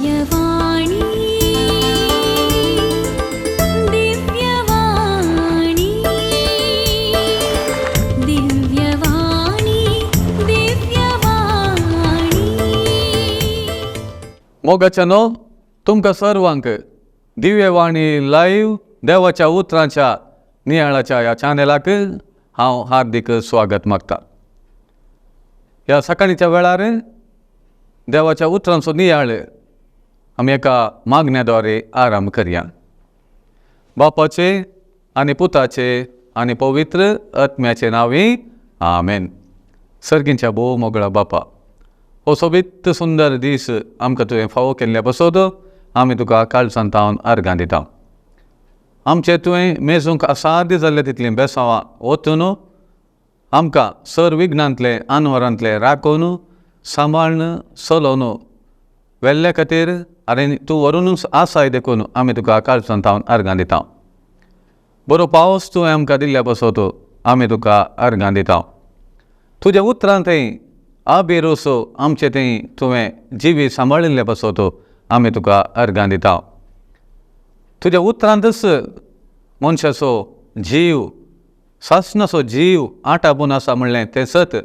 दिव्यवाणी, दिव्यवाणी, दिव्यवाणी, दिव्यवाणी. मोगाच्या न्हू, तुमकां सर्वांक दिव्यवाणी लायव्ह देवाच्या उतरांच्या नियाळाच्या ह्या चॅनलाक हांव हार्दीक स्वागत मागता. ह्या सकाळीच्या वेळार देवाच्या उतरांचो नियाळ आमी एका मागण्या द्वारे आराम करया. बापाचे आनी पुताचे आनी पवित्र आत्म्याचे नांवी आमेन. सर्गींच्या भोव मोगळा बापा, हो सोबीत सुंदर दीस आमकां तुवें फावो केल्ल्या पासत आमी तुका काळजांत तावन अर्गां दिता. आमचें तुवें मेजूंक असाध्य जाल्लें तितलीं बेसांवां वतून आमकां सर विघ्नांतलें आनवरांतलें राखून सांबाळून चलोवन व्हेल्ल्या खातीर आनी तूं व्हरूनूच आसाय देखून आमी तुका काळजांत तावन अर्गां दिता. बरो पावस तुवें आमकां दिल्ल्या पासत आमी तुका अर्गां दिता. तुज्या उतरां थंय आबिरोसो आमचे थंय तुवें जिवीत सांबाळिल्ले पासत आमी तुका अर्गां दिता. तुज्या उतरांतच मनशाचो जीव सासणाचो जीव आटापून आसा म्हणलें तें सत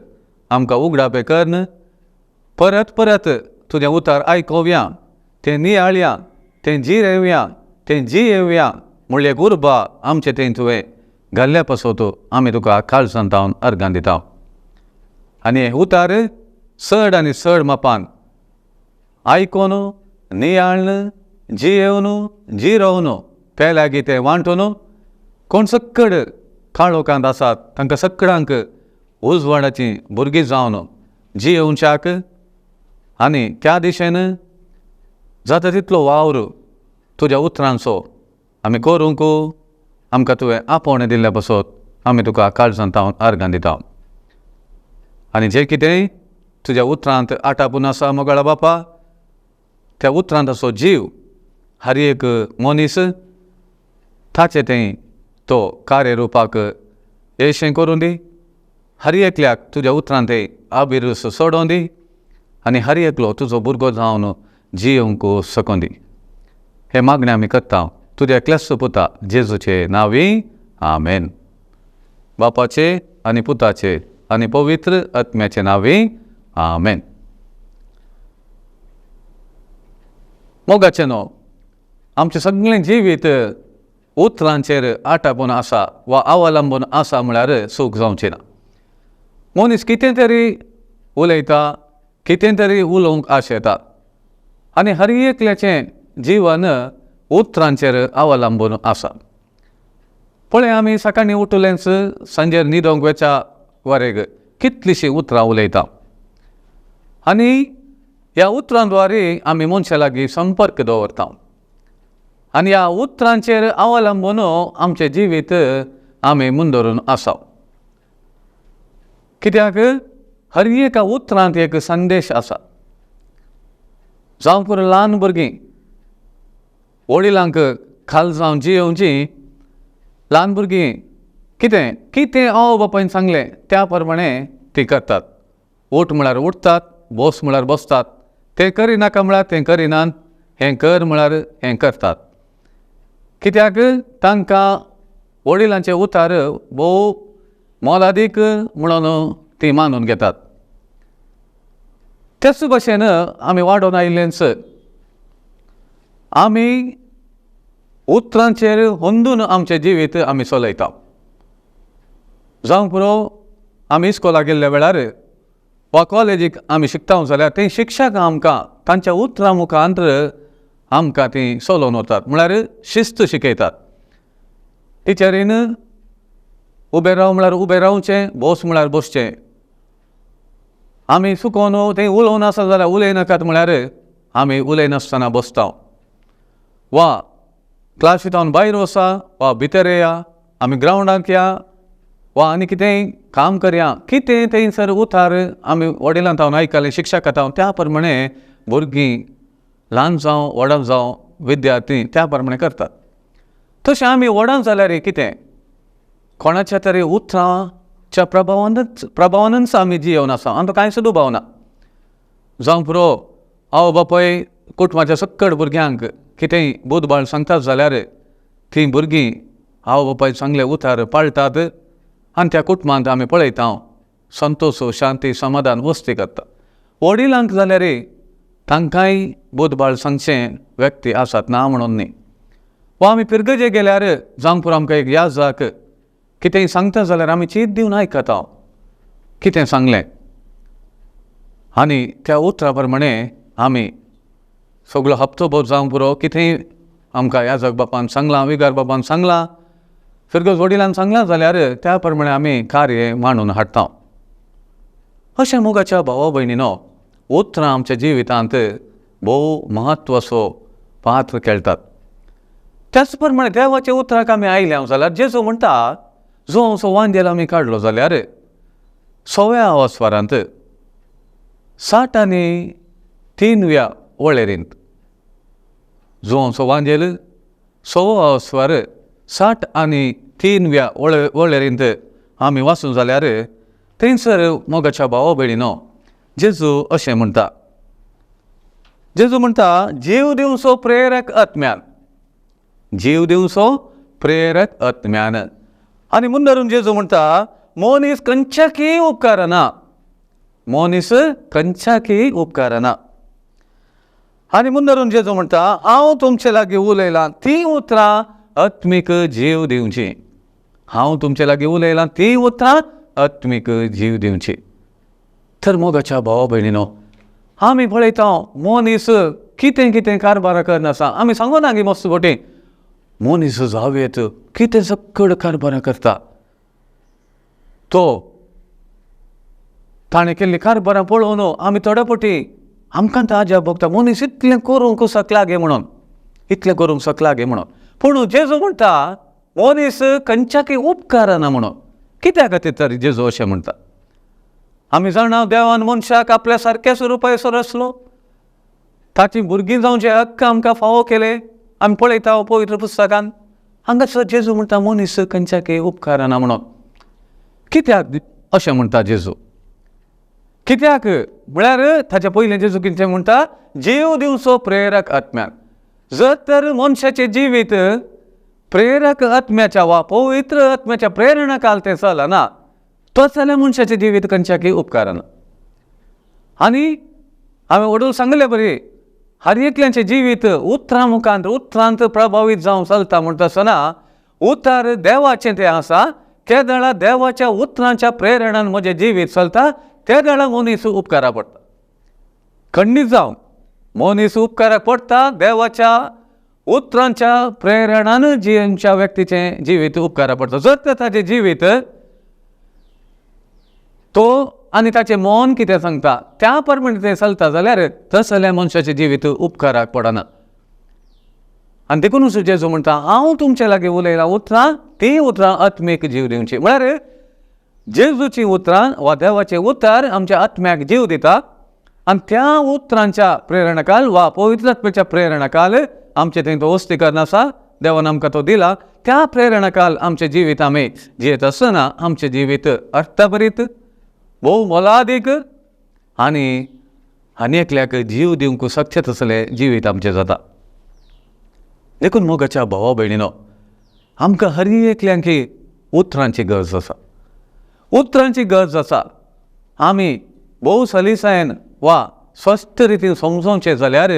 आमकां उगडापें करून परत परत तुजें उतर आयकोवया, तें नियाळया, तें जिरेवया, तें जियेवया म्हणलें उर्बा आमचे थंय तुवें घाल्ल्या पासत आमी तुका काळजांत तावन अर्गां दिता. आनी हें उतार चड आनी चड मापान आयकोन नियाळन जियेवन जिरोवन ते लागीं तें वांटून कोण सक्कड काळोखांत आसात तांकां सगळ्यांक उजवाडाचीं भुरगीं जावन जियेवच्याक आनी त्या दिशेन जाता तितलो वावर तुज्या उतरांचो आमी करूंक आमकां तुवें आपोवणें दिल्ल्या पासत आमी तुका काळजांत तावन अर्गां दिता. आनी जें कितें तुज्या उतरांत आटापून आसा मोगाळा बापा, त्या उतरांत असो जीव हर एक मनीस ताचें थंय तो कार्यरुपाक येशें करूं दी. हर एकल्याक तुज्या उतरांत थंय आबिरूस सोडोवं दी आनी हर एकलो तुजो भुरगो जावन जियेवंक शकूं दी. हें मागणें आमी करता तुज्या एकल्याच पुता जेजूचे नांवी आमेन. बापाचे आनी पुताचे आनी पवित्र आत्म्याचे नांवी आमेन. मोगाचें न्हू, आमचें सगळें जिवीत उतरांचेर आटापून आसा वा अवलंबून आसा म्हळ्यार चूक जावची ना. मनीस कितें तरी उलयता, कितें तरी उलोवंक आशेता आनी हर एकल्याचें जिवन उतरांचेर अवलंबून आसा. पळय आमी सकाळीं उठलेंच सांजेर न्हिदोंक वचच्या वरेग कितलींशीं उतरां उलयता आनी ह्या उतरां द्वारे आमी मनशा लागीं संपर्क दवरता आनी ह्या उतरांचेर अवलंबून आमचें जिवीत आमी मुंदरून आसा. कित्याक हर एका उतरांत एक संदेश आसा. जावं पुरो ल्हान भुरगीं वडिलांक खाल जावन जियेवचीं ल्हान भुरगीं कितें कितें आवय बापायन सांगलें त्या प्रमाणे ती करतात. उठ म्हळ्यार उठतात, बस म्हळ्यार बसतात, तें करिनाका म्हळ्यार तें करिनात, हें कर म्हळ्यार हें करतात. कित्याक तांकां वडिलांचे उतार भोव मोलादीक म्हणून ती मानून घेतात. तेच भशेन आमी वाडोवन आयिल्लेंच आमी उतरांचेर अंदून आमचें जिवीत आमी चलयता. जावं पुरो आमी इस्कोलाक गेल्ल्या वेळार वा कॉलेजीक आमी शिकता जाल्यार तीं शिक्षक आमकां तांच्या उतरां मुखांत आमकां तीं चलोवन वतात, म्हळ्यार शिस्त शिकयतात. टिचरीन उबें राव म्हळ्यार उबें रावचें, बस म्हळ्यार बसचें. आमी चुकोन तें उलोवन आसा जाल्यार उलयनाकात म्हळ्यार आमी उलयनासतना बसता वा क्लासींत भायर वचा वा भितर येया, आमी ग्रावंडाक या वा आनी कितेंय काम करया, कितें थंयसर उतार आमी वडिलां तावन आयकलें शिक्षकां तावन त्या प्रमाणे भुरगीं ल्हान जावं व्हडां जावं विद्यार्थी त्या प्रमाणे करतात. तशें आमी व्हडां जाल्यार कितें कोणाच्या तरी उतरांच्या प्रभावानच आमी जियेवन आसा, आमकां कांयच दुबाव ना. जावं पुरो आवय बापूय कुटुंबाच्या सक्कड भुरग्यांक कितेंय बुदबाळ सांगतात जाल्यार तीं भुरगीं आवय बापाय सांगले उतार पाळटात आनी त्या कुटुंबांत आमी पळयता संतोश, शांती, समाधान वस्ती करता. वडिलांक जाल्यार तांकांय बुदबाळ सांगचें व्यक्ती आसात ना म्हणून न्ही. वा आमी पिरगजे गेल्यार जावंक पुरो आमकां एक याजाक कितेंय सांगता जाल्यार आमी चीत दिवन आयकता कितें सांगलें आनी त्या उतरा प्रमाणे आमी सगळो हप्तो भर जावंक पुरो कितेंय आमकां याजक बापान सांगलां, विगार बापान सांगलां, फिरगज वडिलान सांगलां जाल्यार त्या प्रमाणे आमी कार्य मांडून हाडटा. अशें मोगाच्या भावा भयणीनो, उतरां आमच्या जिवितांत भोव म्हत्वाचो पात्र खेळटात. त्याच प्रमाणे देवाच्या उतराक आमी आयल्या जाल्यार जेजू म्हणटा, जो असो वांदेल आमी काडलो जाल्यार सव्या वस्वारांत 63व्या वळेरींत जो असो वांदेल सवो अस्वार 63व्या वळेरींत आमी वाचूं जाल्यार थंयसर मोगाच्या भावा भयणीनो जेजू अशें म्हणटा. जेजू म्हणटा, जीव दिवचो प्रेरक आत्म्यान, जीव दिवचो प्रेरक आत्म्यान. आनी मुंदरून जेजू म्हणटा, मनीस खंयच्याकय उपकारना, मनीस खंयच्याकय उपकारना. आनी मुंदरून जेजू म्हणटा, हांव तुमचे लागीं उलयलां तीं उतरां आत्मीक जीव दिवची, हांव तुमचे लागीं उलयलां तीं उतरां आत्मीक जीव दिवची. तर मोगाच्या भावा भयणीनो, आमी पळयता मनीस कितें कितें कारभार करनासा. आमी सांगूना गी मस्त गोटी मनीस जावयेत कितें सक्कड कारभार करता. तो ताणें केल्ली कारभारां पळोवन आमी थोडे पटी आमकां तो आजाप भोगता, मनीस इतलें करूंक शकला गे म्हणून, इतलें करूंक शकला गे म्हणून. पूण जेजू म्हणटा मनीस खंयच्याकय उपकारना म्हणून. कित्या खातीर तर जेजू अशें म्हणटा? आमी जाणा देवान मनशाक आपल्या सारक्याच रुपायसो रचलो, ताची भुरगीं जावचे हक्क आमकां फावो केले. आमी पळयता पवित्र पुस्तकान हांगासर जेजू म्हणटा मनीस खंयच्याकय उपकारना म्हणून. कित्याक अशें म्हणटा जेजू? कित्याक म्हळ्यार ताच्या पयलें जेजू कितें म्हणटा, जीव दिवचो प्रेरक आत्म्यान. जर तर मनशाचें जिवीत प्रेरक आत्म्याच्या वा पवित्र आत्म्याच्या प्रेरणा काल तें चलना, तो जाल्यार मनशाचें जिवीत खंयच्याकय उपकारना. आनी हांवें वडूल सांगलें बरी, हर एकल्याचें जिवीत उतरां मुखांत उतरांत प्रभावीत जावं चलता म्हणटा आसतना उतर देवाचें तें आसा. त्या वेळार देवाच्या उतरांच्या प्रेरणान म्हजें जिवीत चलता, त्या वेळार मनीस उपकारा पडटा. खंडीत जावन मनीस उपकाराक पडटा देवाच्या उतरांच्या प्रेरणान जिच्या व्यक्तीचें जिवीत उपकारा पडटा. जर तर ताचें जिवीत तो आनी ताचें मन कितें सांगता त्या प्रमाणे तें चलता जाल्यार तसल्या मनशाचें जिवीत उपकाराक पडना. आनी देखूनच जेजू म्हणटा, हांव तुमचे लागीं उलयलां उतरां, तीं उतरां आत्मीक जीव दिवची. म्हळ्यार जेजूचीं उतरां वा देवाचें उतर आमच्या आत्म्याक जीव दिता आनी त्या उतरांच्या प्रेरणाकाल वा पवित्र आत्म्याच्या प्रेरणाकाल आमचें थंय तो वस्तीकरण आसा, देवान आमकां तो दिला. त्या प्रेरणाकाल आमचें जिवीत आमी जियेत आसतना आमचें जिवीत अर्थभरीत, भोव मोलादीक आनी आनी एकल्याक जीव दिवंक शकचें तसलें जिवीत आमचें जाता. देखून मोगाच्या भावा भयणीनो, आमकां हर एकल्यांकी उतरांची गरज आसा, उतरांची गरज आसा. आमी भोव सलीसायेन वा स्वस्थ रितीन समजोवचें जाल्यार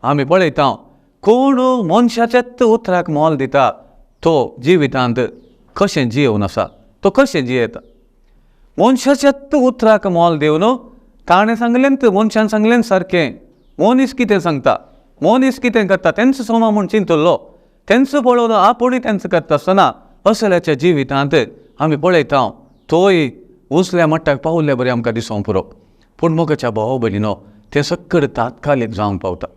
आमी पळयता कोण मनशाच्याच उतराक मोल दिता तो जिवितांत कशें जियेवन आसा, तो कशें जियेता. मनशाच्याच उतराक मोल दिवन ताणें सांगलें, मनशान सांगलें सारकें, मनीस कितें सांगता, मनीस कितें करता तेंच सोमा म्हूण चिंतलो, तेंच पळोवन आपूणय तेंच करता आसतना असल्याच्या जिवितांत आमी पळयता तोय उंचल्या मट्टाक पावल्ले बरें आमकां दिसोंक पुरो. पूण मोगाच्या भावा भयणीनो, तें सक्कड तात्कालीक जावंक पावता.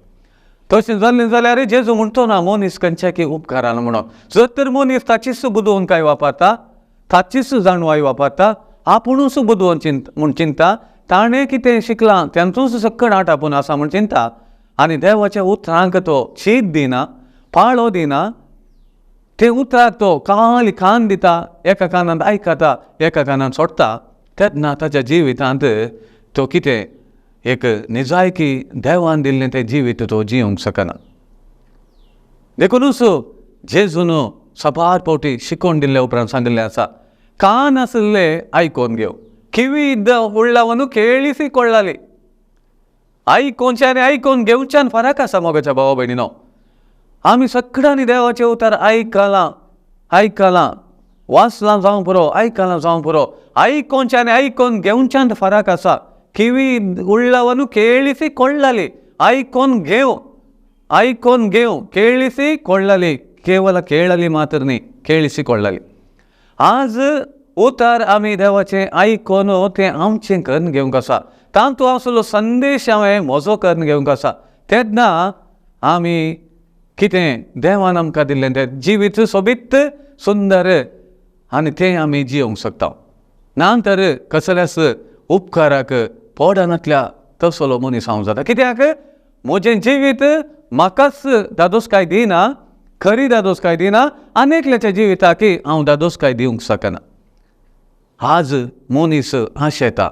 तशें जाल्लें जाल्यार जेजू म्हणटो ना मनीस खंयच्याकय उपकारान म्हणून. जर तर मनीस ताचीच बुदवंतकाय वापरता, ताचीच जाणवाय वापरता, आपुणूच बुदवंत चिंत म्हूण चिंता, ताणें कितें शिकलां तेंचोच सक्कड आट आपूण आसा म्हूण चिंता आनी देवाच्या उतरांक तो शीत दिना, पाळो दिना, ते उतराक तो काल कान दिता, एका कानांत आयकता, एका कानांत सोडटा, तेन्ना ताच्या जिवितांत तो कितें एक निजायकी देवान दिल्लें तें जिवीत तो जिवंक शकना. देखुनूच जेजून साबार फावटी शिकोवन दिल्ले उपरांत सांगिल्लें आसा, कान आशिल्ले आयकोन घेव, किवी उडलावनू केळिसिಕೊಳ್ಳಲಿ. आयकोनचें आनी आयकोन घेवच्यान फरक आसा मोगाच्या भावा भयणीनो. आमी सगळ्यांनी देवाचें उतर आयकलां, आयकलां, वाचलां जावं पुरो, आयकलां जावं पुरो. आयकोनचें आनी आयकोन घेवच्यान फरक आसा. किवी उडलावनू केळिसिಕೊಳ್ಳಲಿ, आयकोन घेव, आयकोन घेव, केळिसिಕೊಳ್ಳಲಿ, केवल केळली मात्र न्ही, केळिसिಕೊಳ್ಳಲಿ. आज उतर आमी देवाचें आयकोन तें आमचें करून घेवंक आसा, तातूंत आसलो संदेश हांवें म्हजो करून घेवंक आसा. तेन्ना आमी कितें देवान आमकां दिल्लें तें जिवीत सोबीत सुंदर आनी तें आमी जियोंक शकता. ना तर कसल्याच उपकाराक पडनातल्या तसलो मनीस हांव जाता. कित्याक म्हजें जिवीत म्हाकाच दादोसकाय दिना, खरी दादोसकाय दिना, आनी एकल्याच्या जिविताक हांव दादोसकाय दिवंक शकना. आज मनीस आशेता,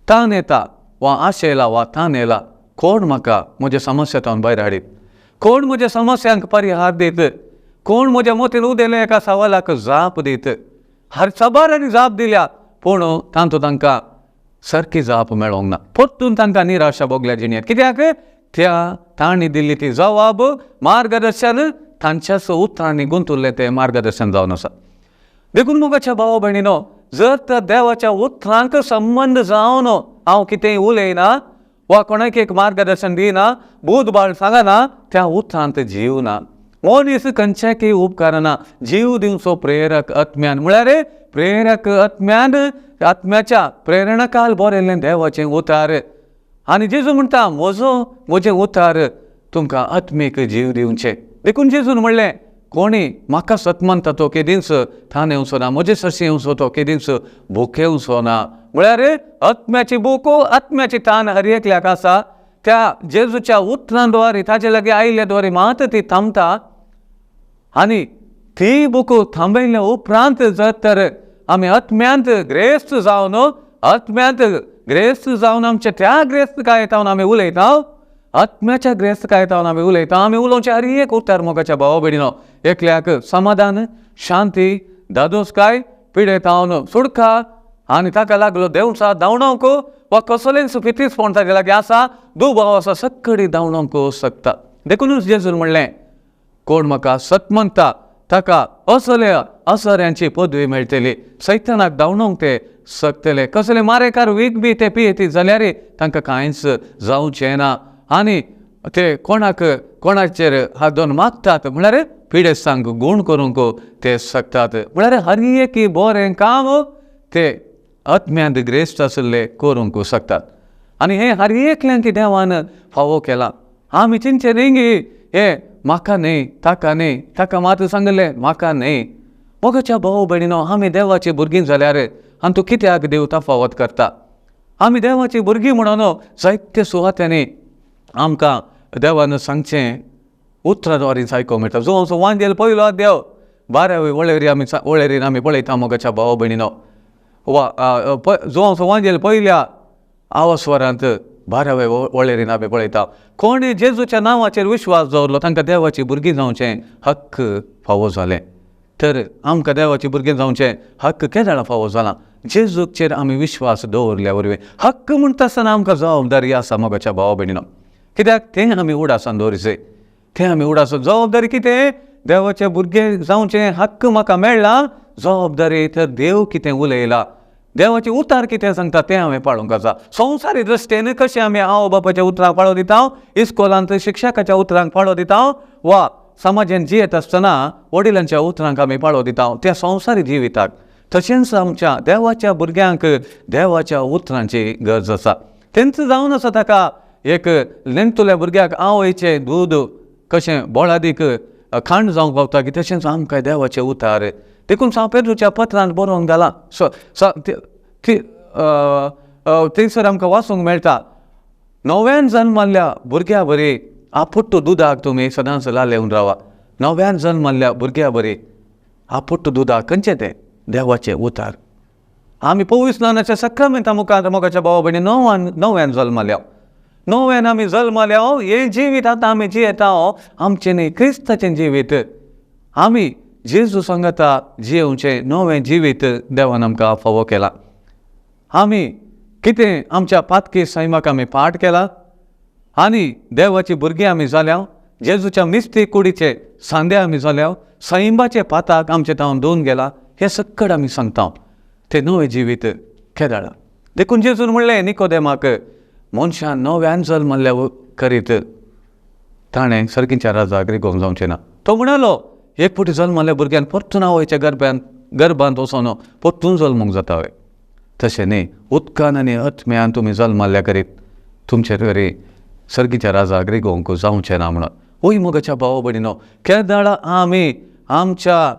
ताण येता वा आशेला वा ताण येला, कोण म्हाका म्हज्या समस्या भायर हाडीत, कोण म्हज्या समस्यांक परिहार दीत, कोण म्हज्या मतीन उदेले एका सवालाक जाप दीत. हर साबारांनी जाप दिल्या पूण तातूंत तांकां सारकी जाप मेळोंक ना, परतून तांकां निराशा भोगल्या जिणेंत. कित्याक त्या तांणी दिल्ली ती जवाब मार्गदर्शन तांच्याच उतरांनी गुंतुल्लें तें मार्गदर्शन जावन आसा. देखून मोगाच्या भावा भयणीनो, जर तर देवाच्या उतरांक संबंद जावन हांव कितेंय उलयना वा कोणाक एक मार्गदर्शन दिना, बूद बाळ सांगना, त्या उतरांत जीव ना. मनीस खंयच्याकय उपकारना. जीव दिवचो प्रेरक आत्म्यान, म्हळ्यार प्रेरक आत्म्यान, आत्म्याच्या प्रेरणाकाल बरयल्लें देवाचें उतार. आनी जेजू म्हणटा म्हजो म्हजें उतार तुमकां आत्मीक जीव दिवचें. देखून जेजून म्हणलें, कोणी म्हाका सत मानता तो केदींच थान येवचो ना, म्हजे सरशी येवचो तो केदींच भुकेवचो ना. म्हळ्यार आत्म्याची भूक, आत्म्याची तान हर एकल्याक आसा. त्या जेजूच्या उतरां द्वारे, ताजे लागीं आयिल्ल्या द्वारे मात ती थांबता. आनी ती भूक थांबयल्या उपरांत जर तर आमी आत्म्यांत ग्रेस्त जावन, आत्म्यांत ग्रेस्त जावन आमच्या त्या ग्रेस्त कायतावन आमी उलयता, आत्म्याच्या ग्रेस्त कायतावन आमी उलयता, आमी उलोवचें हर एक उतर मोगाच्या भावा भयणीनो एकल्याक समाधान, शांती, दादोसकाय, पिडेतावन सुडका आनी ताका लागलो देंवचा धांवणोवंक वा कसलेंच फितीसपण ताजे लागीं आसा, दुबाव आसा, सक्कडी धांवणोवंक शकता. देखुनूच जेजून म्हणलें, कोण म्हाका सत मानता ताका असल्या असऱ्यांची पदवी मेळटली, सैतानाक धांवणोवंक ते शकतले. कसले मारेकार वीख बी ते पियेती जाल्यार तांकां कांयच जावचें ना. आनी ते कोणाक कोणाचेर हात दोन मागतात म्हळ्यार पिडेस्तांक गूण करूंक ते शकतात. म्हळ्यार हर एक बरें काम ते आत्म्यांत ग्रेस्त आशिल्ले करूंक शकतात. आनी हें हर एकल्यांक देवान फावो केलां. आमी चिंतचें न्ही गी हें म्हाका न्ही, ताका न्ही, ताका मात सांगलें म्हाका न्ही. मोगाच्या भाव भयणीनो, आमी देवाची भुरगीं जाल्यार आनी तूं कित्याक देव तफावत करता? आमी देवाची भुरगीं म्हणून जायते सुवात्यांनी आमकां देवान सांगचें उतरां द्वारे आयकूंक मेळटा. जो असो वांजेल पयलो देव बारावे वळेरी आमी वळेरीन आमी पळयता मोगाच्या भाव भयणीनो, वा जो असो वांजेल पयल्या आवास्वरांत बारावे वळेरीन आमी पळयता. कोणी जेजूच्या नांवाचेर विश्वास दवरलो तांकां देवाची भुरगीं जावचें हक्क फावो जालें. तर आमकां देवाची भुरगीं जावचें हक्क केदळा फावो जाला? जेजूचेर आमी विश्वास दवरल्या वरवीं. हक्क म्हणटा आसतना आमकां जबाबदारी आसा मोगाच्या भावा भयणीनो. कित्याक तें आमी उडासान दवरचें, तें आमी उडासान. जबाबदारी कितें? देवाचे भुरगे जावचें हक्क म्हाका मेळ्ळा, जबाबदारी तर देव कितें उलयला, देवाचें उतार कितें सांगता तें हांवें पाळूंक आसा. संवसारी दृश्टेन कशें आमी आवय बापायच्या उतरांक पाळो दिता, इस्कोलांत शिक्षकाच्या उतरांक पाळो दिता, वा समाजान जियेत आसतना वडिलांच्या उतरांक आमी पाळो दिता, त्या संवसारी जिविताक तशेंच आमच्या देवाच्या भुरग्यांक देवाच्या उतरांची गरज आसा. तेंच जावन आसा ताका एक नेणटुल्या भुरग्याक आवयचें दूद कशें बोळादीक खाण जावंक पावता की तशेंच आमकां देवाचें उतार. देखून सांव पेद्रूच्या पत्रांत बरोवन घालां, थंयसर आमकां वाचूंक मेळटा, नव्यान जल्मल्ल्या भुरग्या बरी आपुट्टू दुदाक तुमी सदांच लालेवन रावा. नव्यान जल्मल्ल्या भुरग्या बरी आपुट्टू दुदाक खंयचें तें? देवाचें उतार. आमी पवित्र स्नानाच्या सक्रामेंता मुखार मोगाच्या भावा भयणी नव्यान जल्मल्या. नव्यान आमी जल्मल्या हें जिवीत आतां आमी जियेता आमचें न्ही, क्रिस्ताचें जिवीत. आमी जेजू सांगता जियेवचें नवें जिवीत देवान आमकां फावो केलां. आमी कितें आमच्या पातकी सैमाक आमी पाठ केला आनी देवाची भुरगीं आमी जाल्या. जेजूच्या मिस्ती कुडीचे सांदे आमी जाल्या. सैमाचे पाताक आमचे तावन दोन गेला हें सक्कड आमी सांगता. तें नवें जिवीत केदाळा. देखून जेजून म्हणलें निकोदेमाक, मनशान नव्यान जल्मल्ल्या करीत ताणें सर्गीच्या राजाक रिगोवंक जावचें ना. तो म्हणालो एक फावटी जल्मल्ल्या भुरग्यान परतून आवयच्या गर्भांत वचोन परतून जल्मूंक जाता व्हय? तशें न्ही, उदकान आनी आत्म्यान तुमी जल्मल्ल्या करीत तुमचे तरी सर्गीच्या राजाक रिगोवंक जावचें ना म्हणून. वय मोगाच्या भाव भयणीनो, केदाळा आमी आमच्या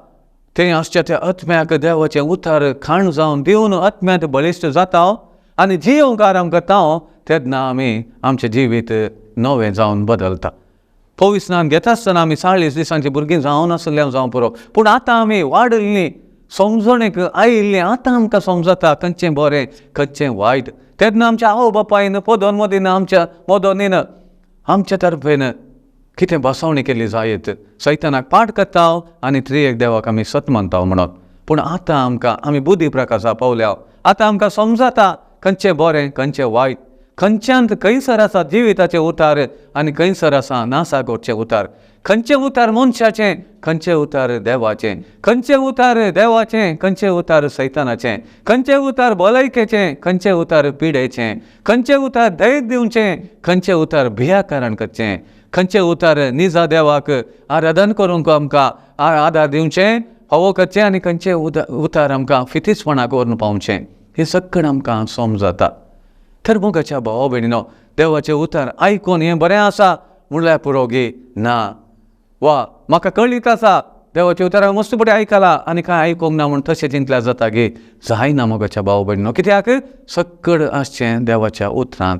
तें आसच्या त्या आत्म्याक देवाचें उतार खाण जावन दिवन आत्म्यांत बळिश्ट जाता आनी जियोवंक आराम करता तेन्ना आमी आमचें जिवीत नवें जावन बदलता. पवित्र स्नान घेता आसतना आमी 40 दिसांची भुरगीं जावन आसलें जावं पुरो, पूण आतां आमी वाडिल्लीं, समजणेक आयिल्लीं. आतां आमकां समजता खंयचें बरें खंयचें वायट. तेन्ना आमच्या आवय बापायन पोदोन मदीन आमच्या मोदोनीन आमच्या तर्फेन कितें बसवणी केली जायत, सैतानाक पाठ करता आनी त्रिएक देवाक आमी सत मानता म्हणून. पूण आतां आमकां आमी बुद्धी प्रकाशा पावल्या. आतां आमकां समजता खंयचें बरें खंयचें वायट, खंयच्यान खंयसर आसा जिविताचें उतार आनी खंयसर आसा नासा करचें उतार, खंयचें उतार मनशाचें, खंयचें उतार देवाचें, खंयचें उतार देवाचें, खंयचें उतार सैतानाचें, खंयचें उतार भलायकेचें, खंयचें उतार पिडेचें, खंयचें उतार धैर्य दिवचें, खंयचें उतार भियाकारण करचें, खंयचें उतार निजा देवाक आराधन करूंक आमकां आदार दिवचें, फावो करचें आनी खंयचें उतार आमकां फितीसपणाक व्हरून पावचें. हें सगळें आमकां समजता. तर मोगाच्या भावा भयणीनो, देवाचें उतार आयकून हें बरें आसा म्हणल्यार पुरो गे ना, वा म्हाका कळीत आसा देवाचें उतार हांवें मस्त पटी आयकलां आनी कांय आयकूंक ना म्हूण तशें चिंतल्यार जाता गे? जायना मोगाच्या भाव भयणीनो. कित्याक सक्कड आसचें देवाच्या उतरांत.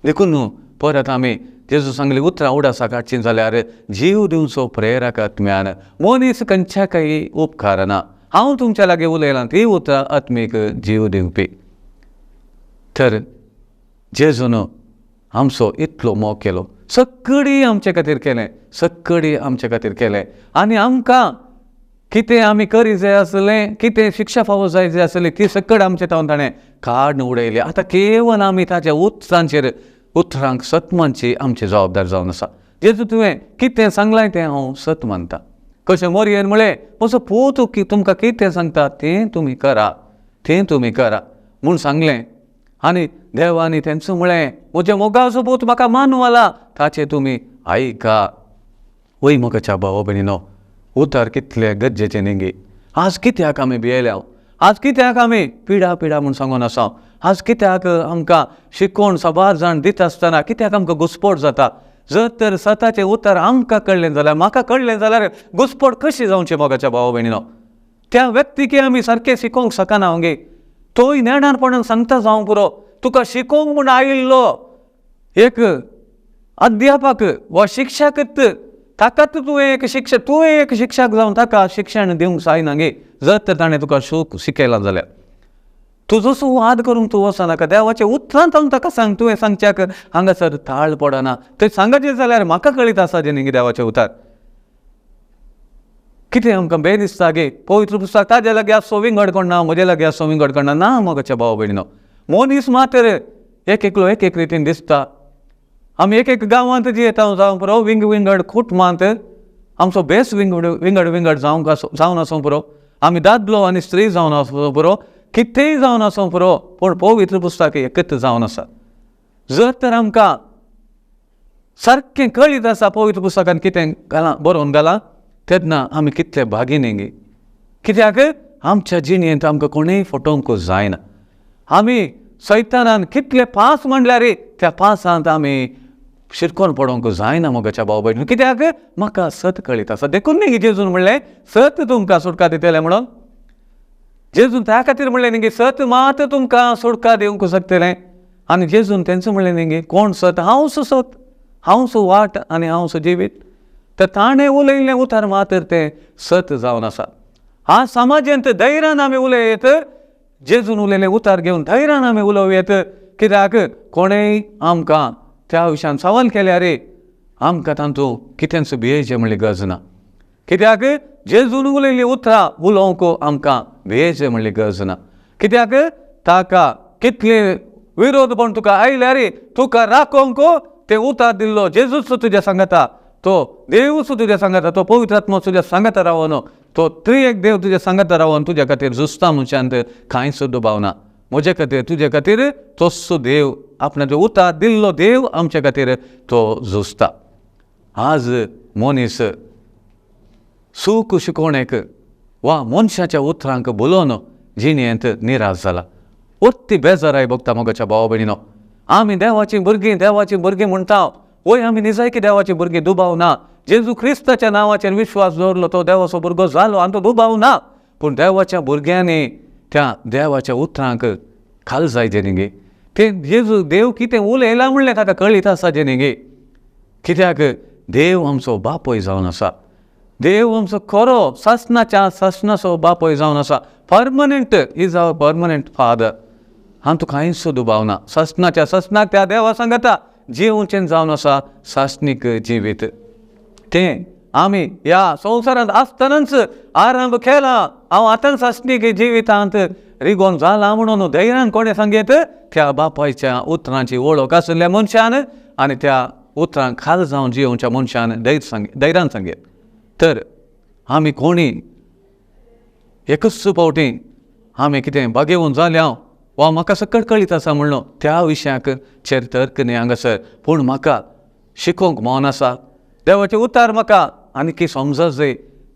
देखून न्हू परत आमी जेजू सांगली उतरां उडासाक काडचीं जाल्यार जीव दिवचो प्रेरक आत्म्यान मनीस खंयच्या कांय उपकारना. हांव तुमच्या लागीं उलयलां ती उतरां आत्मीक जीव दिवपी. तर जेजून आमचो इतलो मोग केलो, सक्कडी आमचे खातीर केलें, सक्कडी आमचे खातीर केलें आनी आमकां कितें आमी करी जाय आसलें, कितें शिक्षा फावो जाय जाय आसली ती सक्कड आमचे तावन ताणें काडून उडयली. आतां केवल आमी ताच्या उतरांचेर उतरांक सत मानची आमची जबाबदार जावन आसा. जेजू तुवें कितें सांगलां तें हांव सत मानता. कशें मोरयेन म्हळें म्हजो पूत तुमकां कितें सांगता तें तुमी करा, तें तुमी करा म्हूण सांगलें. आनी देवानी तेंचो म्हळें म्हज्या मोगाचो पूत म्हाका मानवला ताचें तुमी आयका. वय मोगाच्या भावा भयणीनो, उतर कितलें गरजेचें न्ही गे? आज कित्याक आमी भियेल्या? आज कित्याक आमी पिडा पिडा म्हूण सांगून आसा? आज कित्याक आमकां शिकोवन साबार जाण दिता आसतना कित्याक आमकां घुस्पोट जाता? जर तर सताचें उतर आमकां कळ्ळें जाल्यार, म्हाका कळ्ळें जाल्यार घुस्पोट कशी जावची मोगाच्या भावा भयणीनो? त्या व्यक्तीक आमी सारकें शिकोवंक शकना गे. तोय नेणारपणान सांगता जावंक पुरो, तुका शिकोवंक म्हूण आयिल्लो एक अध्यापक वा शिक्षकच, ताकाच तुवें एक शिक्षक, तुवें एक शिक्षक जावन ताका शिक्षण दिवंक जायना गे. जर तर ताणें तुका शिकयलां जाल्यार तुजो सो वाद करूंक तूं वचनाका. देवाच्या उतरांत हांव ताका सांग, तुवें सांगच्याक हांगासर ताळ पडना. थंय सांगाचें जाल्यार म्हाका कळीत आसा जें न्ही देवाचें उतार. कितें आमकां बें दिसता गे? पवित्र पुस्तक ताजे लागीं आसचो विंगड कोण ना, म्हजे लागीं आसचो विंगड कोण ना. ना मोगाच्या भाव भयणीनो, मनीस मात्र एक एकलो एक एक रितीन दिसता. आमी एक एक गांवांत जियेता जावं पुरो, विंग विंगड कुटुंबांत आमचो भेस विंगड विंगड विंगड जावंक आसूं जावन आसूं पुरो, आमी दादलो आनी स्त्री जावन आसूं पुरो, कितेंय जावन आसूं पुरो, पूण पवित्र पुस्तक एकच जावन आसा. जर तर आमकां सारकें कळीत आसा पवित्र पुस्तकान कितें घालां बरोवन घालां तेन्ना आमी कितले भागी न्ही गे? कित्याक आमच्या जिणेंत आमकां कोणूय फटोवंक जायना. आमी सैतानान कितले पास म्हणल्यार त्या पासांत आमी शिरकोन पडोवंक जायना मोगाच्या भाव भयणीनो. कित्याक म्हाका सत कळीत आसा. देखून न्ही जेजून म्हणलें सत तुमकां सुटका दितलें म्हणून. जेजून त्या खातीर म्हणलें न्ही सत मात तुमकां सुटका दिवंक शकतलें. आनी जेजून तेंचो म्हणलें न्ही कोण सत? हांव सो सत, हांव सो वाट आनी हांव सो जिवीत. तर ताणें उलयल्लें उतर मात्र तें सत जावन आसा. आज समाजांत धैर्यान आमी उलयत, जेजून उलयलें उतर घेवन धैर्यान आमी उलोवं येत. कित्याक कोणेय आमकां त्या विशयान सवाल केल्यार आमकां तांतूं कितेंच भियेचें म्हणली गरज ना. कित्याक जेजून उलयल्लीं उतरां उलोवंक आमकां भियेचें म्हणली गरज ना. कित्याक ताका कितले विरोधपण तुका आयल्यार तुका राखोवंक तें उतार दिल्लो जेजूच तुज्या सांगाता, तो देवूच तुज्या सांगाता, तो पवित्र आत्मो तुज्या सांगाता रावन, तो त्रिएक देव तुज्या सांगाता रावन तुज्या खातीर झुजता मनशांत कांयच दुबाव ना. म्हजे खातीर तुजे खातीर तोच देव आपणाचो उतार दिल्लो देव आमचे खातीर तो झुजता. आज मनीस सूख शिकोवणेक वा मनशाच्या उतरांक बोलोवन जिणेंत निराश जाला, उत्ती बेजाराय भोगता. मोगाच्या भावा भयणीनो, आमी देवाचीं भुरगीं, देवाचीं भुरगीं म्हणटा, वय आमी निजायकी देवाचीं भुरगीं, दुबाव ना. जेजू क्रिस्ताच्या नांवाचेर विश्वास दवरलो तो देवाचो भुरगो जालो आनी तो दुबाव ना. पूण देवाच्या भुरग्यांनी त्या देवाच्या उतरांक खाल जाय जेन्ही ते जेजू देव कितें उलयलां म्हणलें ताका कळीत आसा जेन्ही. कित्याक देव आमचो बापूय जावन आसा, देव आमचो खरो सासणाच्या सासणाचो बापूय जावन आसा. Permanent is our permanent father, हातूंत कांयच दुबाव ना. सासणाच्या सासणाक त्या देवा सांगाता जिवचें जावन आसा सासणीक जिवीत. तें आमी ह्या संवसारांत आसतनाच आरंभ केला, हांव आतां सासणीक जिवितांत रिगोन जाला म्हणून धैर्यान कोणें सांगेत त्या बापायच्या उतरांची वळख आशिल्ल्या मनशान आनी त्या उतरांक खाल जावन जियोवच्या मनशान धैर्यान सांगेत. तर आमी कोणी एकच फावटी आमी कितें बागेवन जाल्या वा म्हाका सकळ कळीत आसा म्हणलो त्या विशयाक चेर तर्क न्ही हांगासर, पूण म्हाका शिकोवंक मन आसा, देवाचें उतार म्हाका आनीकी समजत जाय,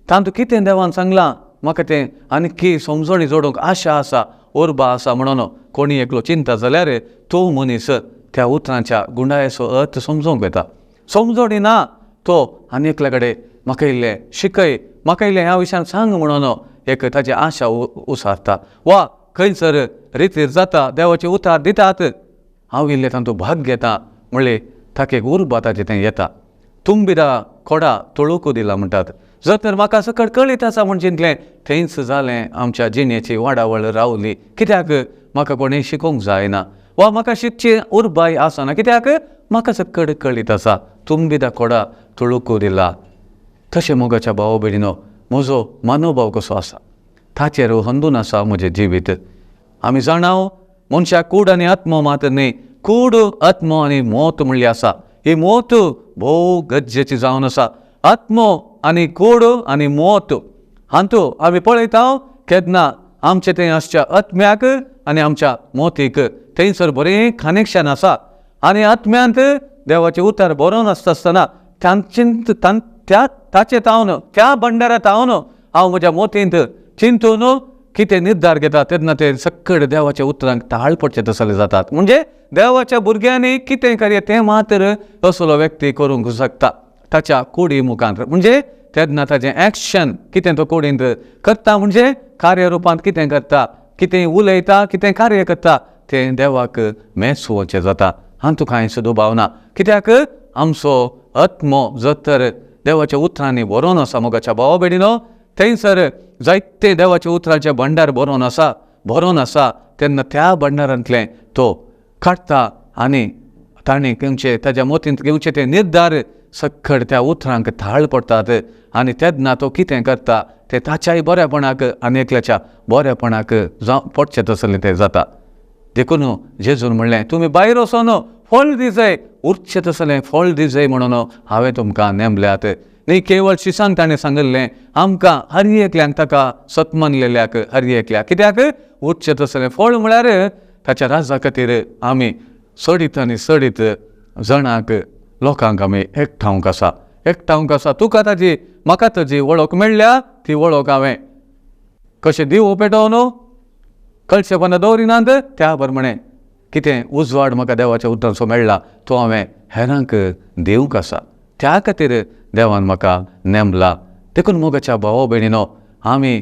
तातूंत कितें देवान सांगलां म्हाका तें आनीकी समजणी जोडूंक आशा आसा, उर्बा आसा म्हणून कोणी एकलो चिंता जाल्यार तो मनीस त्या उतरांच्या गुंडायेचो अर्थ समजूंक येता. समजणी ना तो आनी एकल्या कडेन म्हाका इल्लें शिकय, म्हाका इल्लें ह्या विशयान सांग म्हणून एक ताची आशा उसारता वा खंयसर रितीर जाता देवाचे उतार दितात हांव इल्लें तातूंत भाग घेता म्हणलें ताका एक उर्बा ताचें तें येता. तुंबिदा खोडा तळूक दिला म्हणटात, जर तर म्हाका सकट कळीत आसा म्हूण चिंतलें थंयच जालें आमच्या जिणेची वाडावळ रावली. कित्याक म्हाका कोणें शिकोवंक जायना वा म्हाका शिकची उर्बाय आसना, कित्याक म्हाका सकट कळीत आसा. तुंबिदा खोडा तळूक दिला. तशें मोगाच्या भाव भयणीनो, म्हजो मनोभाव कसो आसा ताचेर अंदून आसा म्हजें जिवीत. आमी जाणाव मनशाक कूड आनी आत्मो मात न्ही, कूड आत्मो आनी मोत म्हणली आसा. ही मोत भोव गरजेची जावन आसा. आत्मो आनी कूड आनी मोत हातूंत आमी पळयता केन्ना आमचे थंय आसच्या आत्म्याक आनी आमच्या मोतीक थंयसर बरें कनेक्शन आसा आनी आत्म्यांत देवाचें उतर बरोवन आसता आसतना त्या ताचे तावन त्या भंडारा तावन हांव म्हज्या मोतींत चिंतून कितें निर्धार घेता तेन्ना ते सक्कड देवाच्या उतरांक ताळ पडचे तसले जातात. म्हणजे देवाच्या भुरग्यांनी कितें कार्य तें मात्र असलो व्यक्ती करूंक शकता ताच्या कुडी मुखांत. म्हणजे तेन्ना ताचें एक्शन कितें तो कुडींत करता, म्हणजे कार्यरुपांत कितें करता, कितें उलयता, कितें कार्य करता तें देवाक मेसवचें जाता. हातूंत कांयच दुबाव ना. कित्याक आमचो आत्मो जर तर देवाच्या उतरांनी बरोवन आसा मोगाच्या भावा भयणीनो, थंयसर जायते देवाच्या उतरांचें भंडार बरोवन आसा, भरोन आसा तेन्ना त्या भंडारांतलें तो काडटा आनी ताणें घेवचे ताच्या मोतींत घेवचे ते निर्धार सक्कड त्या उतरांक थाळ पडटात आनी तेन्ना तो कितें करता तें ताच्याय बरेपणाक आनी एकल्याच्या बरेपणाक जावं पडचें तसलें तें जाता. देखून जेजून म्हणलें तुमी भायर वचोन फळ दिजय, उरचें तसलें फळ दिजय म्हणून हांवें तुमकां नेमल्यात. न्ही केवळ शिसांक ताणें सांगिल्लें आमकां हर एकल्याक ताका सतमानलेल्याक हर एकल्याक. कित्याक उरचें तसलें फळ म्हळ्यार ताच्या राजा खातीर आमी चडीत आनी चडीत जाणांक लोकांक आमी एकठावंक आसा, एकठावंक आसा. तुका ताजी म्हाका ताजी वळख मेळ्ळ्या, ती वळख हांवें कशें दिवो पेटोवन कळशेपणां दवरिनात त्या प्रमाणे कितें उजवाड म्हाका देवाच्या उतरांचो मेळ्ळा तो हांवें हेरांक दिवंक आसा. त्या खातीर देवान म्हाका नेमला. देखून मोगाच्या भावा भयणीनो, आमी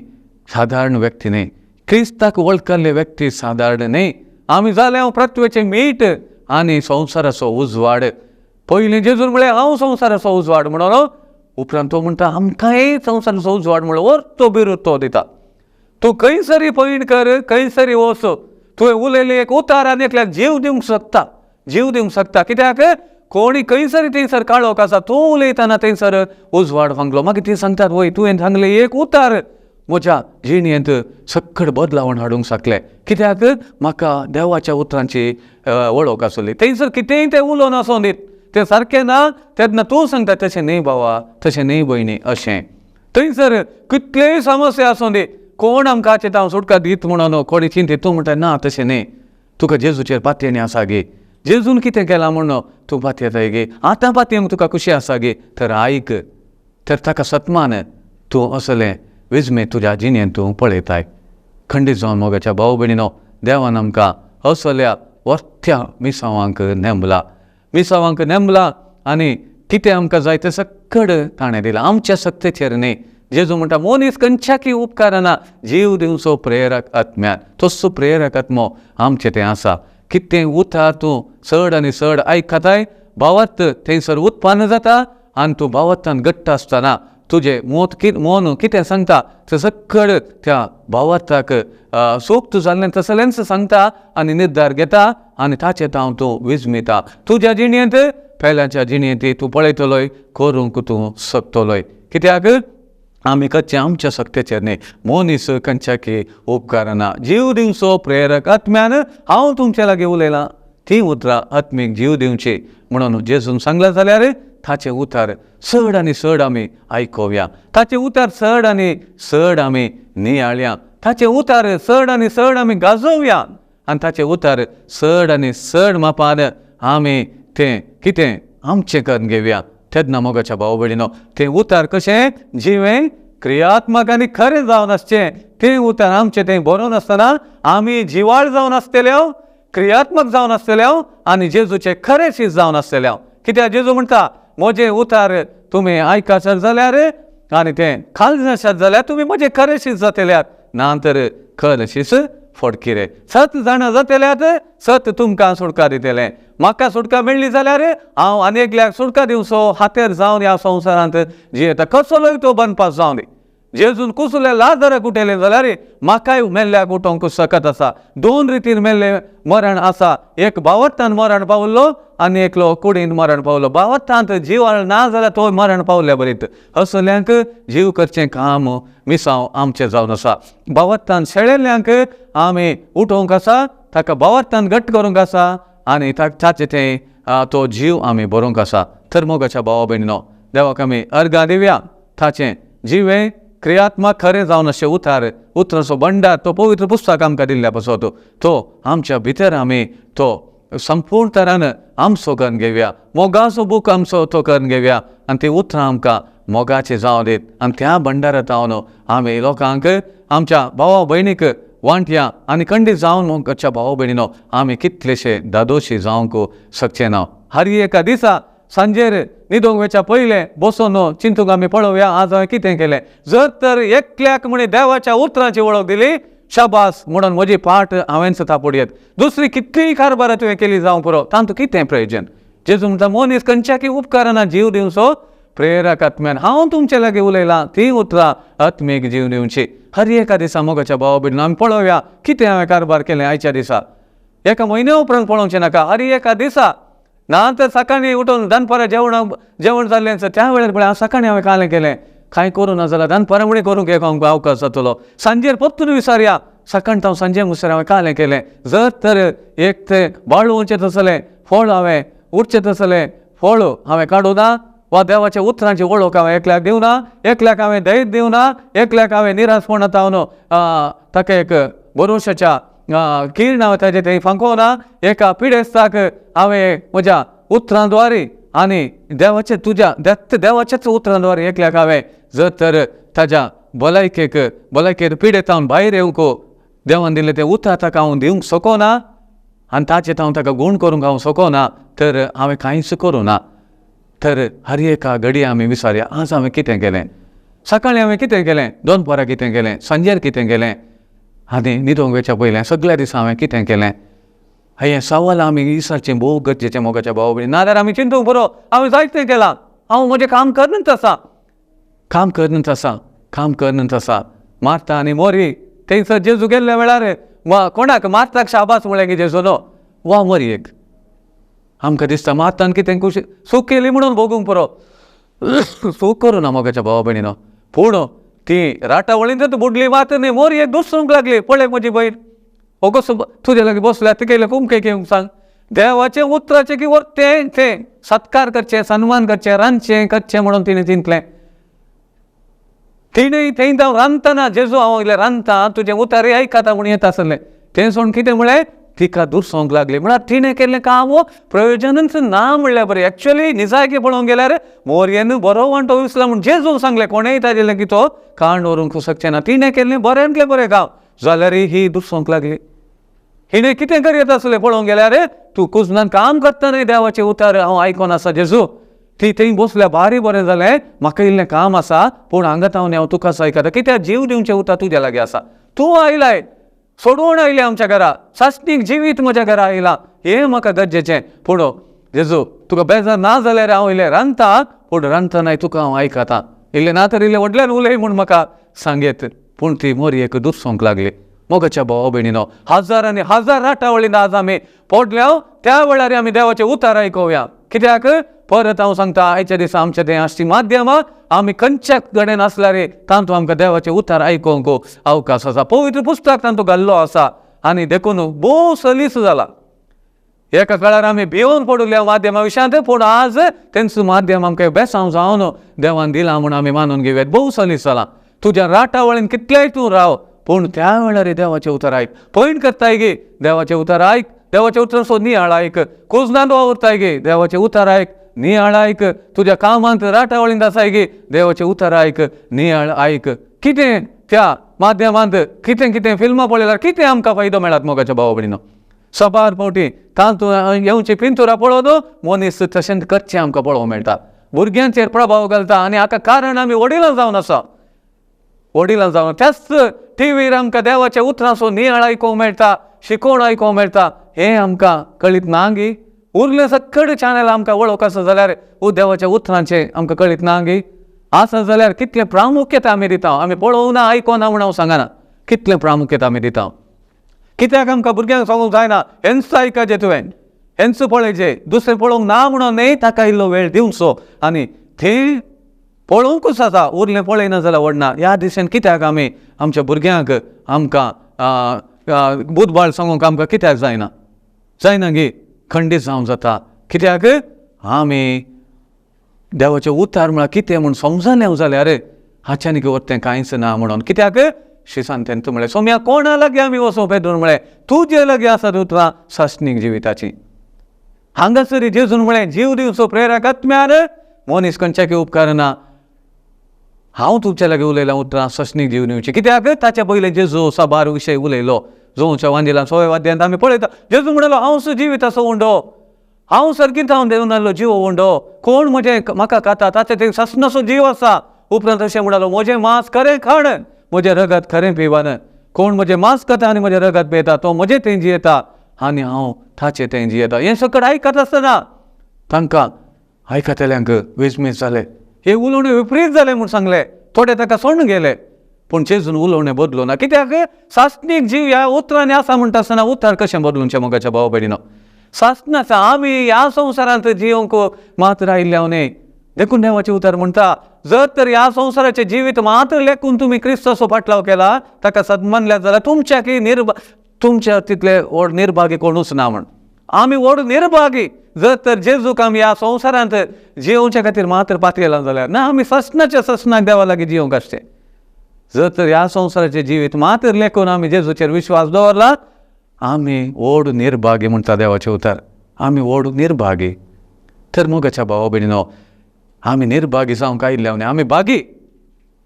सादारण व्यक्ती न्ही, क्रिस्ताक वळखल्ले व्यक्ती सादारण न्ही. आमी जाले हांव पृथ्वेचें मीठ आनी संवसाराचो उजवाड. पयलीं जेजून म्हळें हांव संवसाराचो उजवाड म्हणून, उपरांत तो म्हणटा आमकांय संवसाराचो उजवाड म्हणून अर्थ बिरूद तो दिता. तूं खंयसरी पयण कर, खंयसरी वच, तुवें उलयलें एक उतार आनी एकल्याक जीव दिवंक शकता, जीव दिवंक शकता. कित्याक कोणी खंयसर थंयसर काळोख आसा, तूं उलयतना थंयसर उजवाड फांकलो. मागीर ती सांगतात, वय तुवें सांगलें एक उतार म्हज्या जिणेंत सक्कड बदलावण हाडूंक शकलें, कित्याक म्हाका देवाच्या उतरांची वळख आसली. थंयसर कितेंय तें उलोवन आसूं दीत, तें सारकें ना तेन्ना तूं सांगता तशें न्हय बाबा, तशें न्हय भयणी अशें. थंयसर कितलेय समस्या आसूं दी, कोण आमकां हाचें हांव सुटका दीत म्हणून कोणी चिंतीत, तूं म्हणटा ना तशें न्हय, तुका जेजूचेर पातयेणी आसा गे, जेजून कितें केलां म्हणून तूं पातयेताय गे, आतां पातयेवंक तुका खुशी आसा गे, तर आयक, तर ताका सत्मान तूं असलें विजमे तुज्या जिणेंत तूं पळयताय. खंडीत जावन मोगाच्या भाव भयणीनो, देवान आमकां असल्या वरत्या मिसावांक नेमला, मिसावांक नेमला आनी कितें आमकां जाय तें सक्कड ताणें दिलां, आमच्या सक्तेचेर न्हय. जेजू म्हणटा मनीस खंयच्याकी उपकारना, जीव दिवचो प्रेरक आत्म्यान, तसो प्रेरक आत्मो आमचें तें आसा. कितें उतार तूं चड आनी चड आयकताय, भावार्थ थंयसर उत्पन्न जाता आनी तूं भावार्थान घट्ट आसतना तुजें मोत मन कितें सांगता तें सक्कड त्या भावार्थाक सोक्त जाल्लें तसलेंच सांगता आनी निर्धार घेता आनी ताचें हांव तूं विजमिता. तुज्या जिणेंत पेल्याच्या जिणेंत तूं पळयतलोय, करूंक तूं शकतलोय, कित्याक आमी कच्चें आमच्या सक्तेचेर न्हय, मनीस खंयच्याकी उपकारना. जीव दिवचो प्रेरक आत्म्यान हांव तुमचे लागीं उलयलां, ती उतरां आत्मीक जीव दिवची म्हणून जेजून सांगलां जाल्यार ताचें उतार चड आनी चड आमी आयकोवया, ताचें उतार चड आनी चड आमी नियाळया, ताचें उतार चड आनी चड आमी गाजोवया आनी ताचें उतार चड आनी चड मापान आमी तें कितें आमचें करून घेवया. तेन्ना मोगाच्या भाव भयणीनो, तें उतार कशें जिवें क्रियात्मक आनी खरें जावन आसचें, तें उतार आमचें तें बरोवन आसतना आमी जिवाळ जावन आसतल्यो, क्रियात्मक जावन आसतल्यो आनी जेजूचें खरें शीत जावन आसतल्यो. कित्याक जेजू म्हणटा म्हजें उतार तुमी आयकाशात जाल्यार आनी तें खाल जाशात जाल्यार तुमी म्हजें खरें शीत जातल्यात, ना तर खरें शीस फटकिरे. सत जाणां जातल्यात, सत तुमकां सुटका दितलें. म्हाका सुटका मेळ्ळी जाल्यार हांव आनी एकल्याक सुटका दिवचो हातेर जावन ह्या संवसारांत जियेता, कसलोय तो बनपास जावन दी. जेजून कुसले लाजराक उठयलें जाल्यार म्हाकाय मेल्ल्याक उठोवंक शकत आसा. दोन रितीन मेल्लें मरण आसा, एक भावार्थान मरण पावल्लो आनी एकलो कुडीन मरण पावलो. भावार्थांत जीव ना जाल्यार तो मरण पावल्या बरीत. असल्यांक जीव करचें काम मिसांव आमचें जावन आसा. भावार्थान शेळेल्ल्यांक आमी उठोवंक आसा, ताका भावार्थान घट्ट करूंक आसा आनी ताचें तें तो जीव आमी बरोवंक आसा. तर मोगाच्या भावा भयणीनो, देवाक आमी अर्गां दिवया, ताचें जिवें क्रियात्मक खरें जावन अशें उतार, उतराचो भंडार तो पवित्र पुस्तक आमकां दिल्ल्या पासत तो आमच्या भितर आमी तो संपूर्ण तरान आमचो करून घेवया, मोगाचो बूक आमचो तो करून घेवया आनी ती उतरां आमकां मोगाचें जावं दीत आनी त्या भंडारांत हांव आमी लोकांक आमच्या भावा भयणीक वांटया आनी खंडीत जावन मोगाच्या भावा भयणीनो आमी कितलेशे दादोशी जावंक शकचे ना. हर एका दिसा सांजेर न्हिदोंक वयच्या पयलें बसून चिंतूंक आमी पळोवया आज हांवें कितें केलें. जर तर एकल्याक म्हणे देवाच्या उतरांची वळख दिली, शाबास म्हणून म्हजी पाट हांवेंच थापोडयेत. दुसरी कितलीय कारभारां तुवें केली जावं पुरो, तांतूं कितें प्रयोजन? जेजू म्हणटा मनीस खंयच्याकी उपकारना जीव दिवचो प्रेरक आत्म्यान. हांव तुमचे लागीं उलयलां ती उतरां आत्मीक जीव दिवची. हर एका दिसा मोगाच्या भावा भयणीनो आमी पळोवया कितें हांवें कारभार केलें आयच्या दिसा. एका म्हयन्या उपरांत पळोवचें नाका, हर एका दिसा ना तर सकाळीं उठून दनपारां जेवण जाल्लें त्या वेळार पळय हांव सकाळीं हांवें कालें केलें, कांय करूं ना जाल्यार दनपारां म्हणी करूंक एक आमकां अवकाश जातलो. सांजेर परतून विचारया, सकाळीं हांव सांजे मुसर हांवें कालें केलें. जर तर एक तें बाळोवचें तसलें फळ हांवें उरचें तसलें फळ हांवें काडूं ना, वा देवाच्या उतरांची वळख हांवें एकल्याक दिवं ना, एकल्याक हांवें धैर्य दिवं ना, एकल्याक हांवें निराशपणांत हांव ताका एक भरोशाच्या किर्ण हांवें ताजें थंय फांकोवना, एका पिडेस्ताक हांवें म्हज्या उतरां द्वारे आनी देवाचे तुज्या देवाच्याच उतरां द्वारे एकल्याक हांवें जर तर ताज्या भलायकेक भलायकेर पिडेतावन भायर येवंक देवान दिल्लें तें उतर ताका हांव दिवंक शकना आनी ताचें हांव ताका गूण करूंक हांव शकना, तर हांवें कांयच करूं ना. तर हर एका घडये आमी विचारया आज हांवें कितें केलें, सकाळीं हांवें कितें केलें, दनपारां कितें केलें, सांजेर कितें केलें आनी न्हिदोंक वयच्या पयलें सगळ्या दिसा हांवें कितें केलें. हें सवाल आमी विचारचें भोव गरजेचें मोगाच्या भाव भयणी. नाजाल्यार आमी चिंतूंक बरो हांवें जायतें केलां, हांव म्हजें काम करनच आसा, काम करनच आसा, काम करनच आसा. मार्ता आनी मोरी थंयसर जेजू गेल्ल्या वेळार वा कोणाक मार्ताक शाबास म्हळें की जेजू न्हू वा मोरयेक, आमकां दिसता मातान कितें खुशी चूक केली म्हणून भोगूंक पुरो, चूक करूं ना मोगाच्या भावा भयणीनो. पूण ती राटावळींत बुडली मात न्ही, मोरयेक दुसरूंक लागली. पळय म्हजी भयण ओगोस तुजे लागीं बसल्या, तिगेले कुमके घेवंक सांग. देवाचें उतराचें की तें तें सत्कार करचें, सन्मान करचें, रांदचें करचें म्हणून तिणें चिंतलें. तिणें थंय हांव रांदतना जेजू हांव इल्लें रांदता तुजें उतारे आयकता म्हूण येता आसलें. तें सोडून कितें म्हळें तिका दुसोंक लागली. म्हळ्यार तिणें केल्लें काम प्रयोजनच ना म्हणल्यार बरें. एक्चुअली निजायकी पळोवंक गेल्यार मोरयेन बरो वांटो विसला म्हूण जेजून सांगलें, कोणेंय ताजें की तो कांड व्हरूंक शकचें ना. तिणें केल्लें बऱ्यांतलें बरें काम, जाल्यार ही दुसोंक लागली. हिणें कितें करीत आसलें पळोवंक गेल्यार तूं कुजनान काम करता न्ही देवाचें उतार हांव आयकोन आसा जेजू. ती थंय बसल्या भारी बरें जालें, म्हाका इल्लें काम आसा पूण हांगा तावन हांव तुका आयकता, कित्याक जीव दिवचें उतार तुज्या लागीं आसा. तूं आयलाय सोडून आयलें आमच्या घरा, सासणीक जिवीत म्हज्या घरा आयलां, हें म्हाका गरजेचें. पूण जेजू तुका बेजार ना जाल्यार हांव इल्लें रांदता, पूण रांदतनाय तुका हांव आयकता, इल्लें ना तर इल्लें व्हडल्यान उलय म्हूण म्हाका सांगेत. पूण ती मोरयेक दुसोंक लागली. मोगाच्या भावा भयणीनो, हजार आनी हजार राटावळीन आज आमी पडल्या, त्या वेळार आमी देवाचें उतार आयकोवया. कित्याक परत हांव सांगता, आयच्या दिसा आमच्या तें आसची माध्यमां आमी खंयच्या कडेन आसल्यार तातूंत आमकां देवाचें उतार आयकोवंक अवकाश आसा. पवित्र पुस्तक तातूंत घाल्लो आसा आनी देखून भोव सलीस जाला. एका काळार आमी भिवन पडुल्या माध्यमा विशयांत, पूण आज तेंच माध्यम आमकां बेसांव जावन देवान दिलां म्हूण आमी मानून घेवया. भोव सलीस जाला. तुज्या राटावळीन कितलेंय तूं राव, पूण त्या वेळार देवाचें उतर आयक. पयण करताय गे देवाचें उतर आयक, देवाचें उतर सो नियाळ आयक. कुजनांत वावुरताय गे देवाचें उतर आयक, नियाळ आयक. तुज्या कामांत राटावळींत आसाय गे देवाचें उतर आयक, नियाळ आयक. कितें त्या माध्यमांत कितें कितें फिल्मां पळयल्यार कितें आमकां फायदो मेळत मोगाच्या भावा भयणीनो. सबार फावटी तातूंत येवची पिंतुरां पळोवन मनीस तशेंच करचें आमकां पळोवंक मेळटा. भुरग्यांचेर प्रभाव घालता आनी हाका कारण आमी वडिलां जावन आसा, वडिलां जावन. त्याच टिवीर आमकां देवाच्या उतरांचो नियाळ आयकूंक मेळटा, शिकोवण आयकूंक मेळटा, हें आमकां कळीत ना गी. उरलें सकड चॅनल आमकां वळख आसा जाल्यार देवाच्या उतरांचें आमकां कळीत ना गी. आसा जाल्यार कितलें प्रामुख्यता आमी दिता, आमी पळोवना आयकोना म्हूण हांव सांगना, कितलें प्रामुख्यता आमी दिता. कित्याक आमकां भुरग्यांक सांगूंक जायना हेंच आयकाचें तुवें, हेंच पळयचें, दुसरें पळोवंक ना म्हणून न्हय, ताका इल्लो वेळ दिवचो आनी थंय पळोवंकूच आसा, उरलें पळयना जाल्यार व्हडना. ह्या दिशेन कित्याक आमी आमच्या भुरग्यांक आमकां बुदबाळ सांगूंक आमकां कित्याक जायना, जायना गी, खंडीत जावंक जाता. कित्याक आमी देवाचें उतार म्हळ्यार कितें म्हूण समजलें जाल्यार हाच्यान कितें तें कांयच ना म्हणून. कित्याक शिसान तेंच म्हळें सोम्या कोणा लागीं आमी वचूं, पेद्रून म्हळें तुजे लागीं आसा उतरां सासणीक जिविताची. हांगासर जेजून म्हळें जीव दिवचो प्रेरक आत्म्यार मनीस खंयच्याकय उपकारना. हांव तुमच्या लागीं उलयलां उतरां सासणीक जीव दिवची. कित्याक ताच्या पयलें जेजू साबार विशय उलयलो. जोवच्या वांदिलां सोव्या वाद्यांत आमी पळयता जेजू म्हणलो हांव सु जिविताचो उंडो, हांव सर्गींत हांव देवन आयलो जीव उंडो, कोण म्हजें म्हाका खाता ताचें थंय सासणाचो जीव आसा. उपरांत अशें म्हणलो म्हजें मांस खरें खाण, म्हजें रगत खरें पिवन, कोण म्हजें मांस खाता आनी म्हजें रगत पियेता तो म्हजें थंय जियेता आनी हांव ताचें थंय जियेता. हें सकट आयकत आसतना तांकां आयकतल्यांक विस्मीत जालें, हें उलोवणें विपरीत जालें म्हूण सांगलें. थोडे ताका सोडून गेले, पूण जेजून उलोवणें बदलूं ना. कित्याक सासणीक जीव ह्या उतरांनी आसा म्हणटा आसतना उतर कशें बदलुचें मोगाच्या भाव भयणीनो. सासण आसा, आमी ह्या संवसारांत जियोंक मात्र आयिल्ले हांव न्हय. देखून देवाचें उतर म्हणटा जर तर ह्या संवसाराचें जिवीत मात्र लेखून तुमी क्रिस्ताचो पाटलाव केला ताका सन्मानल्या जाल्यार तुमच्याकय तुमच्या तितले व्हड निर्भागी कोणूच ना म्हण. आमी व्हड निर्भागी जर तर जेजूक आमी ह्या संवसारांत जियोवच्या खातीर मात्र पातयेला जाल्यार ना, आमी ससनाच्या ससनाक देवा लागीं जियोंक आसचें. जर तर ह्या संवसाराचें जिवीत मात्र लेखून आमी जेजूचेर विश्वास दवरला आमी व्हड निर्भागी म्हणटा देवाचें उतर, आमी व्हड निर्भागी. तर मोगाच्या भावा भयणीनो, आमी निर्भागी जावंक आयिल्ले न्हय, आमी भागी.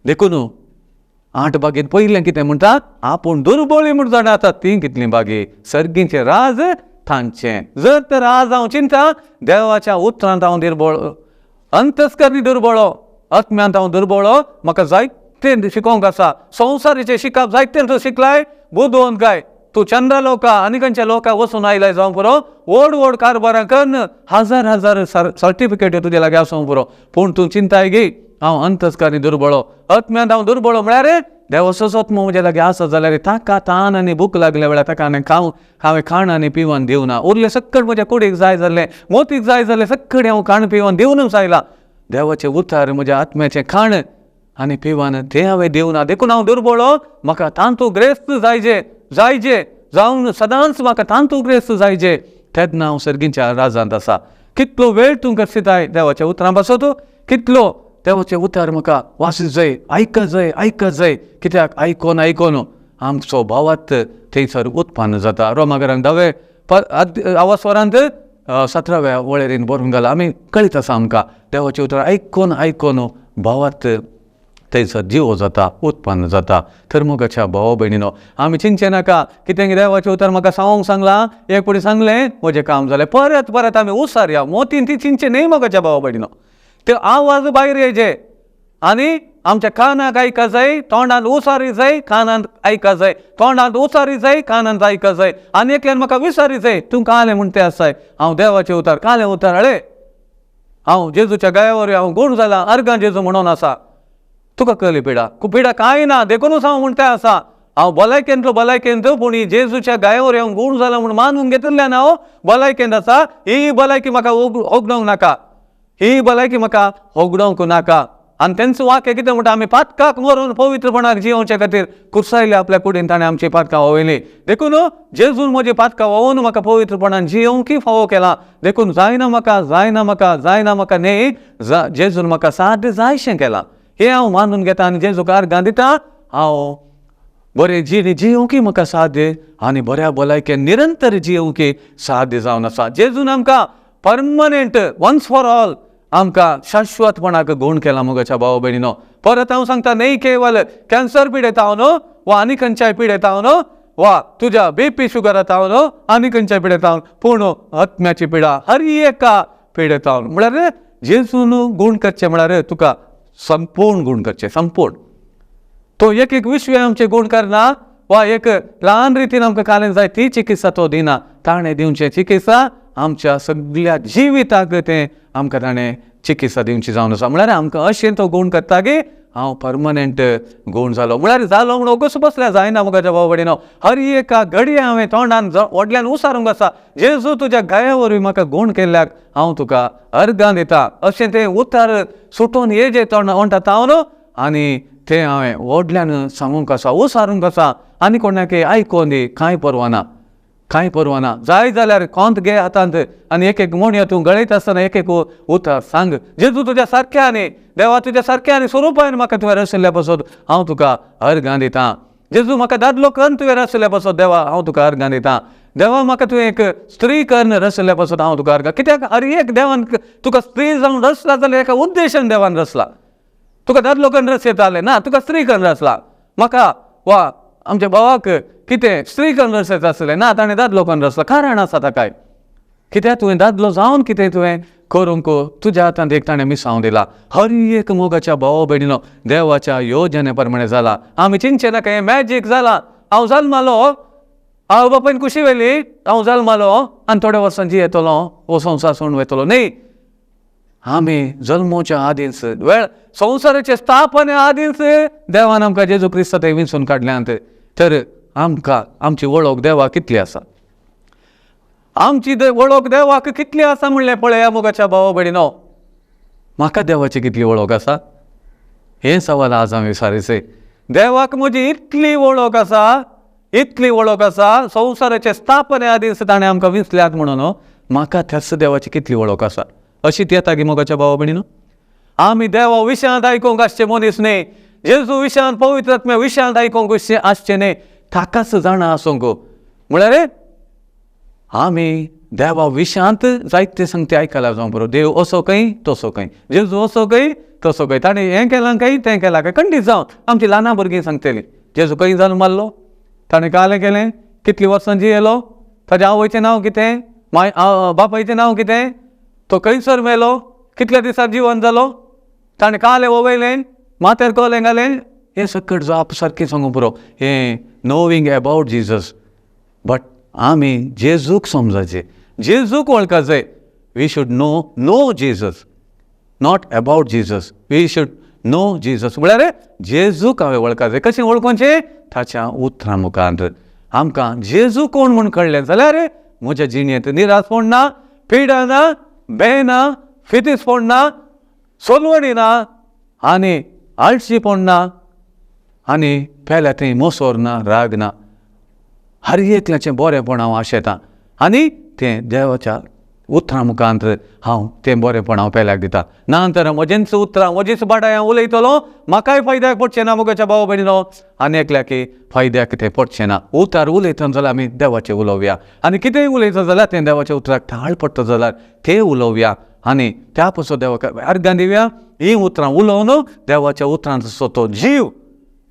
देखून 8 बागेंत पयलें कितें म्हणटा, आपूण दुर्बळी म्हूण जाणा आतां तीं कितलीं बागी, सर्गीचें राज तांचें. जर तर आज हांव चिंता देवाच्या उतरांत हांव दुर्बळ, अंतस्करणी दुर्बळो, आत्म्यांत हांव दुर्बळो, म्हाका जायतें शिकोवंक आसा, संवसाराचें शिकप जायतें तूं शिकलाय, बुदवंत काय तूं चंद्र लोका आनी खंयच्या लोकां वचून आयलाय जावंक पुरो, व्हड व्हड कारभारां कन्न हजार हजार सर्टिफिकेट तुजे लागीं आसूंक पुरो, पूण तूं चिंताय गी हांव अंतस्करणी दुर्बळो, आत्म्यांत हांव दुर्बळो म्हळ्यार देवाचोच आत्मो म्हज्या लागीं आसा जाल्यार ताका तान आनी भूक लागल्या वेळार ताका हांवें खावं हांवें खाण आनी पिवन दिवना. उरलें सक्कड म्हज्या कुडीक जाय जाल्लें, मोतीक जाय जाल्लें सक्कड हांव खाण पिवन दिवनूच आयलां. देवाचें उतार म्हज्या आत्म्याचें खाण आनी पिवन तें हांवें दिवना, देखून हांव दुर्बळो. म्हाका तांतू ग्रेस्त जायजे, जायजे जावन सदांच म्हाका तांतू ग्रेस्त जायजे, तेन्ना हांव सर्गीच्या राजांत आसा. कितलो वेळ तूं करसिताय देवाच्या उतरां पासत, कितलो देवाचें उतर म्हाका वाचीत जाय, आयकत जाय, आयकत जाय. कित्याक आयकोन आयकोन आमचो भावार्थ थंयसर उत्पन्न जाता. रोमाकरांक 10 आवासवरांत 17व्या वळेरीन बरोवन घाला, आमी कळीत आसा आमकां देवाचें उतर आयकोन आयकोन भावार्थ थंयसर जिवो जाता, उत्पन्न जाता. तर मोगाच्या भावा भयणीनो, आमी चिंतचें नाका कितें देवाचें उतर म्हाका सांगूंक सांगलां, एक फावटी सांगलें म्हजें काम जालें, परत परत आमी उसार या मोतीन ती चिंतचें न्हय मोगाच्या भावा भयणीनो. ते आवाज भायर येयचे आनी आमच्या कानाक आयका जाय, तोंडांत उसारी जाय, कानांत आयका जाय, तोंडांत उसारी जाय, कानांत आयका जाय. आनी एकल्यान म्हाका विसारी जाय, तूं कालें म्हण तें आसाय, हांव देवाचें उतर कालें उतर अळे, हांव जेजूच्या गायावर हांव गूण जालां, अर्गां जेजू म्हणून आसा. तुका कळ्ळी पिडा पिडा कांय ना, देखुनूच हांव म्हणटा आसा हांव भलायकेंतलो भलायकेंत, पूण ही जेजूच्या गायावर हांव गूण जाला म्हूण मानून घेतिल्ल्यान हांव भलायकेंत आसा. ही भलायकी म्हाका होगडोवंक नाका, ही भलायकी म्हाका होगडोवंक नाका. आनी तेंचो वाक्य कितें म्हणटा, आमी पातकाक मरून पवित्रपणाक जियोवचे खातीर कुर्सायले आपल्या कुडीन ताणें आमची पातकां व्हांवयली. देखून जेजून म्हजी पातकां व्हांवून म्हाका पवित्रपणान जियोवंकय फावो केलां. देखून जायना म्हाका, जायना म्हाका, जायना म्हाका न्ही, जेजून म्हाका साद्य जायशें केलां हें हांव मानून घेता आनी जेजूक अर्गां दिता. हांव बरें जिणी जियोवंकय म्हाका साद्य आनी बऱ्या भलायकेन निरंतर जियोवंकय साद्य जावन आसा. जेजून आमकां परमनंट वन्स फॉर ऑल आमकां शाश्वतपणाक गूण केला मोगाच्या भाव भयणीनो. परत हांव सांगता न्हय केवल कॅन्सर पिडेता हांव न्हू वा आनी खंयच्याय पिडेता हांव न्हू वा तुज्या बीपी शुगरात हांव न्हू आनी खंयच्याय पिडेता हांव, पूण आत्म्याची पिडा हर एका पिडेता हांव. म्हळ्यार जेजून गूण करचें म्हळ्यार तुका संपूर्ण गूण करचें, संपूर्ण. तो एक एक विश्व आमचे गूण करना वा एक ल्हान रितीन आमकां कालें जाय ती चिकित्सा तो दिना. ताणें दिवचें चिकित्सा आमच्या सगळ्या जिविताक तें आमकां ताणें चिकित्सा दिवची जावन आसा. म्हळ्यार आमकां अशें तो गूण करता की हांव परमनंट गूण जालो. म्हळ्यार जालो म्हूण ओगोस बसल्यार जायना मोगाच्या भाव भयणीनो. हर एका घडये हांवें तोंडान व्हडल्यान उसारूंक आसा, जेजू तुज्या गाया वरवीं म्हाका गूण केल्ल्याक हांव तुका अर्गां दिता. अशें तें उतार सुटून येजे तोंड वण्टा तावन आनी तें हांवें व्हडल्यान सांगूंक आसा, उसारूंक आसा. आनी कोणाक आयकोन दी, कांय परवाना, कांय परवाना. जाय जाल्यार कोंत घे हातांत आनी एक एक म्हणयो तूं गळयता आसतना एक एक उतर सांग, जेजू तुज्या सारक्या आनी देवा तुज्या सारक्या आनी स्वरुपान म्हाका तुवें रशिल्ल्या पासत हांव तुका अर्गां दिता. जेजू म्हाका दादलो कन्न तुवें रशिल्ल्या पासत देवा हांव तुका अर्गां दिता. देवा म्हाका तुवें एक स्त्री कन्न रशिल्ल्या पासत हांव तुका अर्गां. कित्याक हर एक देवान तुका स्त्री जावन रचला जाल्यार एका उद्देशान देवान रचला. तुका दादलो कन्न रचयतालें ना, तुका स्त्री कन्न रचला. म्हाका वा आमच्या भावाक कितें स्त्री कन्न रचयता आसलें ना, ताणें दादलो कन्न रचला. कारण आसा ताकाय, कित्याक तुवें दादलो जावन कितें तुवें करूंक तुज्या हातांत एक ताणें मिसांव दिला. हर एक मोगाच्या भाव भयणीनो देवाच्या योजने प्रमाणे जाला. आमी चिंतचें नाका हें मॅजीक जालां, हांव जल्मालो, हांव बापायन कुशी व्हेली, हांव जल्मालो आनी थोड्या वर्सां जियेतलो हो संवसार सोडून वयतलो. न्ही, आमी जल्मोच्या आदींच वेळ संवसाराचे स्थापने आदींच देवान आमकां जेजू क्रिस्त थंय विंचून काडल्यांत. तर आमकां आमची वळख देवाक कितली आसा, आमची वळख देवाक कितली आसा म्हणलें पळया मोगाच्या भावा भयणीनो. म्हाका देवाची कितली वळख आसा हें सवाल आज हांव विचारीचें. देवाक म्हजी इतली वळख आसा, इतली वळख आसा, संवसाराचे स्थापने आदींच ताणें आमकां विंचल्यात म्हणून म्हाका त्याच देवाची कितली वळख आसा अशी ती येता गी मोगाच्या भावा भयणीनो. आमी देवा विशयांत आयकूंक आसचे मनीस न्ही, जेजू विशयांत पवित्र आत्म्या विशयांत आयकूंक आसचें न्ही, ताकाच जाणा आसूंक. म्हळ्यार आमी देवा विशयांत जायते सांगते आयकला जावं बरो, देव असो खंय तसो खंय, जेजू असो खंय तसो खंय, ताणें हें केलां खंय तें केलां खंय, खंडीत जावन आमची ल्हानां भुरगीं सांगतलीं जेजू खंय जावन मारलो, ताणें कालें केलें, कितलीं वर्सां जियेलो, ताज्या आवयचें नांव कितें, माय बापायचें नांव कितें, तो खंयसर मेलो, कितल्या दिसां जिवन जालो, ताणें कालें वयलें, माथ्यार कोलें घालें. हें सकट जाप सारकें सांगूं पुरो, हें नोविंग एबावट जिजस. बट आमी जेजूक समजायचें, जेजूक वळखाचें. We should know Jesus, not about Jesus. We should know Jesus म्हळ्यार जेजूक हांवें वळखा जाय. कशें वळखोचें? ताच्या उतरां मुखार. आमकां जेजू कोण म्हूण कळ्ळें जाल्यार म्हज्या जिणेंत निराशपण ना, पिडा ना, भंय ना, फितीसपण ना, सोलवणी ना आनी आळशीपण ना आनी पेल्या थंय मोसोर ना, राग ना. हर एकल्याचें बरेंपण हांव आशेतां आनी तें देवाच्या उतरां मुखार हांव तें बरेंपण हांव पेल्याक दिता. ना तर म्हजेंच उतरां म्हजीच बाडाय हांव उलयतलो, म्हाकाय फायद्याक पडचें ना मोगाच्या भाव भयणीनो, आनी एकल्याक फायद्याक तें पडचें ना. उतार उलयतना जाल्यार आमी देवाचें उलोवया आनी कितेंय उलयता जाल्यार तें देवाच्या उतराक थाळ पडटा जाल्यार तें उलोवया आनी त्या पसून देवाक अर्गां दिवया. हीं उतरां उलोवन देवाच्या उतरांचो तो जीव,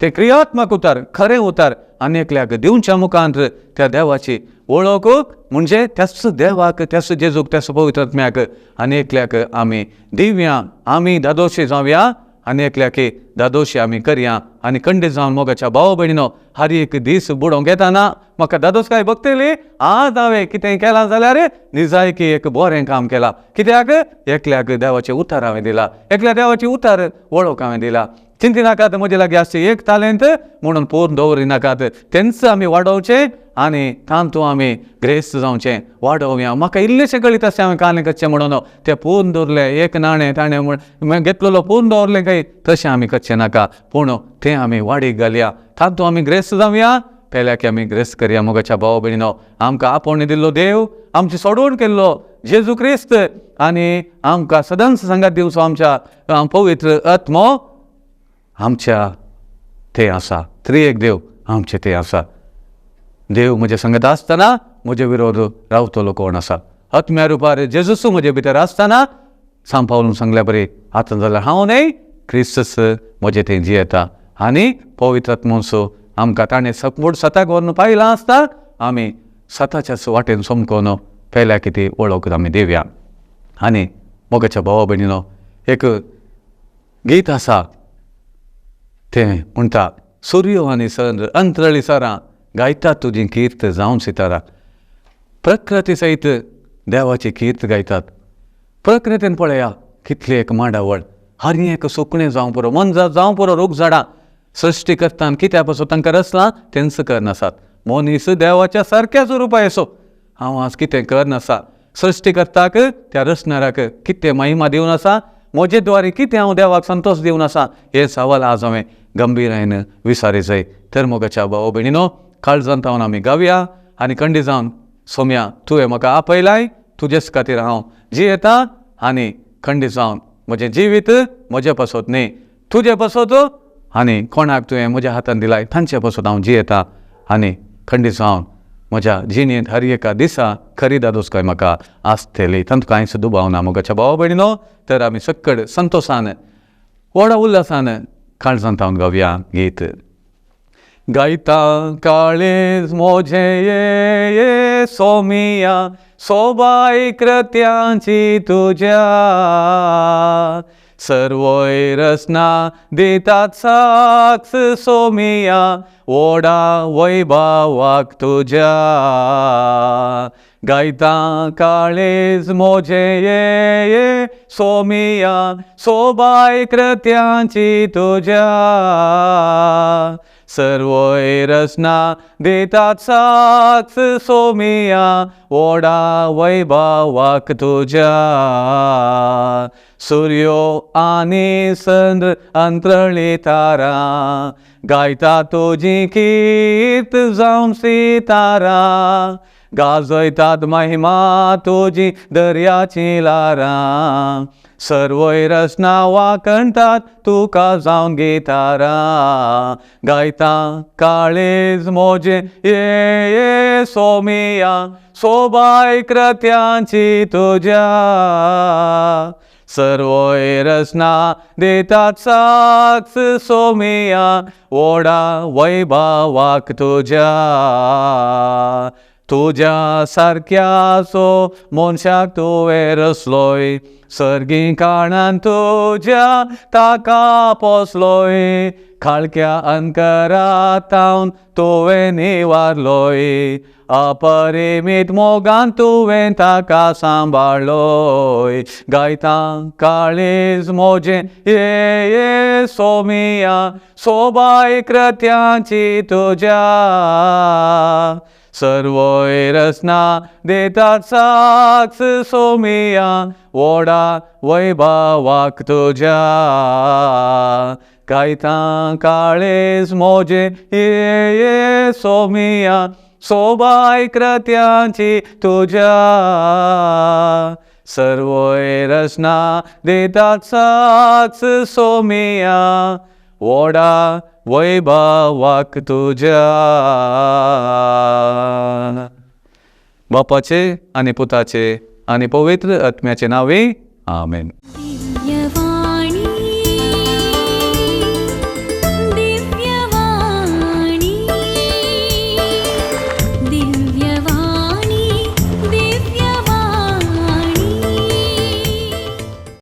तें क्रियात्मक उतार, खरें उतार आनी एकल्याक दिवच्या मुखार त्या देवाची वळख म्हणजे त्याच देवाक, त्याच जेजूक, त्याच पवित्र आत्म्याक आनी एकल्याक आमी दिवया. आमी दादोशी जावया आनी एकल्याक दादोशी आमी करया आनी कंडे जावन मोगाच्या भाव भयणीनो हर एक दीस बुडोवंक येताना म्हाका दादोस काय बघतली. आज हांवें कितें केलां जाल्यार निजायकी एक बरें काम केलां. कित्याक? एकल्याक देवाचें उतार हांवें दिला, एकल्या देवाचें उतार वळख हांवें दिला. चिंती नाकात म्हजे लागीं आसचें एक तालेंत म्हणून पोर दवरी नाकात, तेंच आमी वाडोवचें आनी तातूंत आमी ग्रेस्त जावचें, वाडोवया. म्हाका इल्लेशें कळीत आसचें हांवें कालें करचें म्हणून तें पोरून दवरलें एक नाणें ताणें म्हण घेतलेलो पोरून दवरलें काय तशें आमी करचें नाका, पूण तें आमी वाडीक घालया, तातूंत आमी ग्रेस्त जावया, पेल्याक आमी ग्रेस्त करया. मोगाच्या भाव भयणीनो, आमकां आपोवणें दिल्लो देव, आमची सोडवण केल्लो जेजू क्रिस्त आनी आमकां सदांच सांगात दिवचो आमच्या पवित्र आत्मो आमच्या ते आसा. त्रिएक देव आमचे ते आसा. देव म्हज्या संगत आसतना म्हजे विरोध रावतलो कोण आसा? आत्म्या रुपार जेजूस म्हजे भितर आसतना सांपावलून सांगल्या बरी आतां जाल्यार हांव न्हय, क्रिस्तस म्हजे थंय जियेता आनी पवित्र आत्मोसो आमकां ताणें सकवड सताक व्हरून पायलां आसता आमी सताच्याच वाटेन समकोन पेल्या कितें वळख आमी दिवया. आनी मोगाच्या भावा भयणीनो, एक गीत आसा तें म्हणटा, सुर्यो आनी चंद्र अंतरळी सरां गायतात तुजी कीर्त जावन सितारा. प्रकृती सयत देवाची कीर्त गायतात. प्रकृतीन पळया कितली एक मांडावळ, हर एक सुकणें जावं पुरो, मनजात जावं पुरो, रूख झाडां सृश्टी करतान कित्या पासून तांकां रचलां तेंच करनासात. मनीस देवाच्या सारक्याच रुपा येसो हांव आज कितें करनासा, सृश्टी करताक त्या रचणाराक कितें महिमा दिवन आसा, म्हजे द्वारे कितें हांव देवाक संतोश दिवन आसा, हें सवाल आज हांवें गंभीरायेन विचारी जाय. तर मोगाच्या भाव भयणीनो, काळजांत हांव आमी गावया आनी कंडी जावन सोम्या तुवें म्हाका आपयलाय, तुजेच खातीर हांव जियेता आनी खंडी जावन म्हजें जिवीत म्हजे पासत न्ही तुजे पासत आनी कोणाक तुवें म्हज्या हातान दिलाय तांचे पासत हांव जियेता आनी खंडी जावन म्हज्या जिणेंत हर एका दिसा खरी दादोसकाय म्हाका आसतली, तातूंत कांयच दुबाव ना. मोगाच्या भाव भयणीनो, तर आमी सक्कड संतोशान व्हडा उल्हासान काळजांत हांव गावया गीत. गायता काळीज म्हजें ये सोमिया सोबाय कृत्यांची तुज्या, सर्वय रचना दितात साक्ष सोमिया व्हडा वैभवाक तुज्या. गायता काळीज म्हजें ये सोमिया सोबाय कृत्यांची तुज्या, सर्वय रचना दितात साक्ष सोमिया व्हडा वैभवाक तुज्या. सुर्यो आनी चंद्र अंतरळी तारा गायता तुजी कीर्त जावन सितारा, गाजयतात महिमा तुजी दर्याची ल्हारां, सर्वय रचना वाखणटात तुका जावन गितारा. गायता काळीज म्हजें ये सोमिया सोबाय कृत्यांची तुज्या, सर्वय रचना दितात साक्ष सोमिया व्हडा वैभवाक तुज्या. तुज्या सारक्याचो मनशाक तुवें रचलोय, सर्गी काणान तुज्या ताका पोसलोय, काळख्या अंकरातावन तुवें निवारलोय अपरिमीत मोगान तुवें ताका सांबाळलोय गायता काळीज मोजें ये ये सोमिया सोबाय कृत्यांची तुज्या सर्वय रचना देतात साक्ष सोमिया वोडा वैभवाक तुज्या गायता काळीज मोजें ये ये सोमिया सोबाय कृत्यांची तुज्या सर्वय रचना देतात साक्ष सोमिया वोडा वैभवाक तुज्या. बापाचे आनी पुताचे आनी पवित्र आत्म्याचे नांवे आमेन.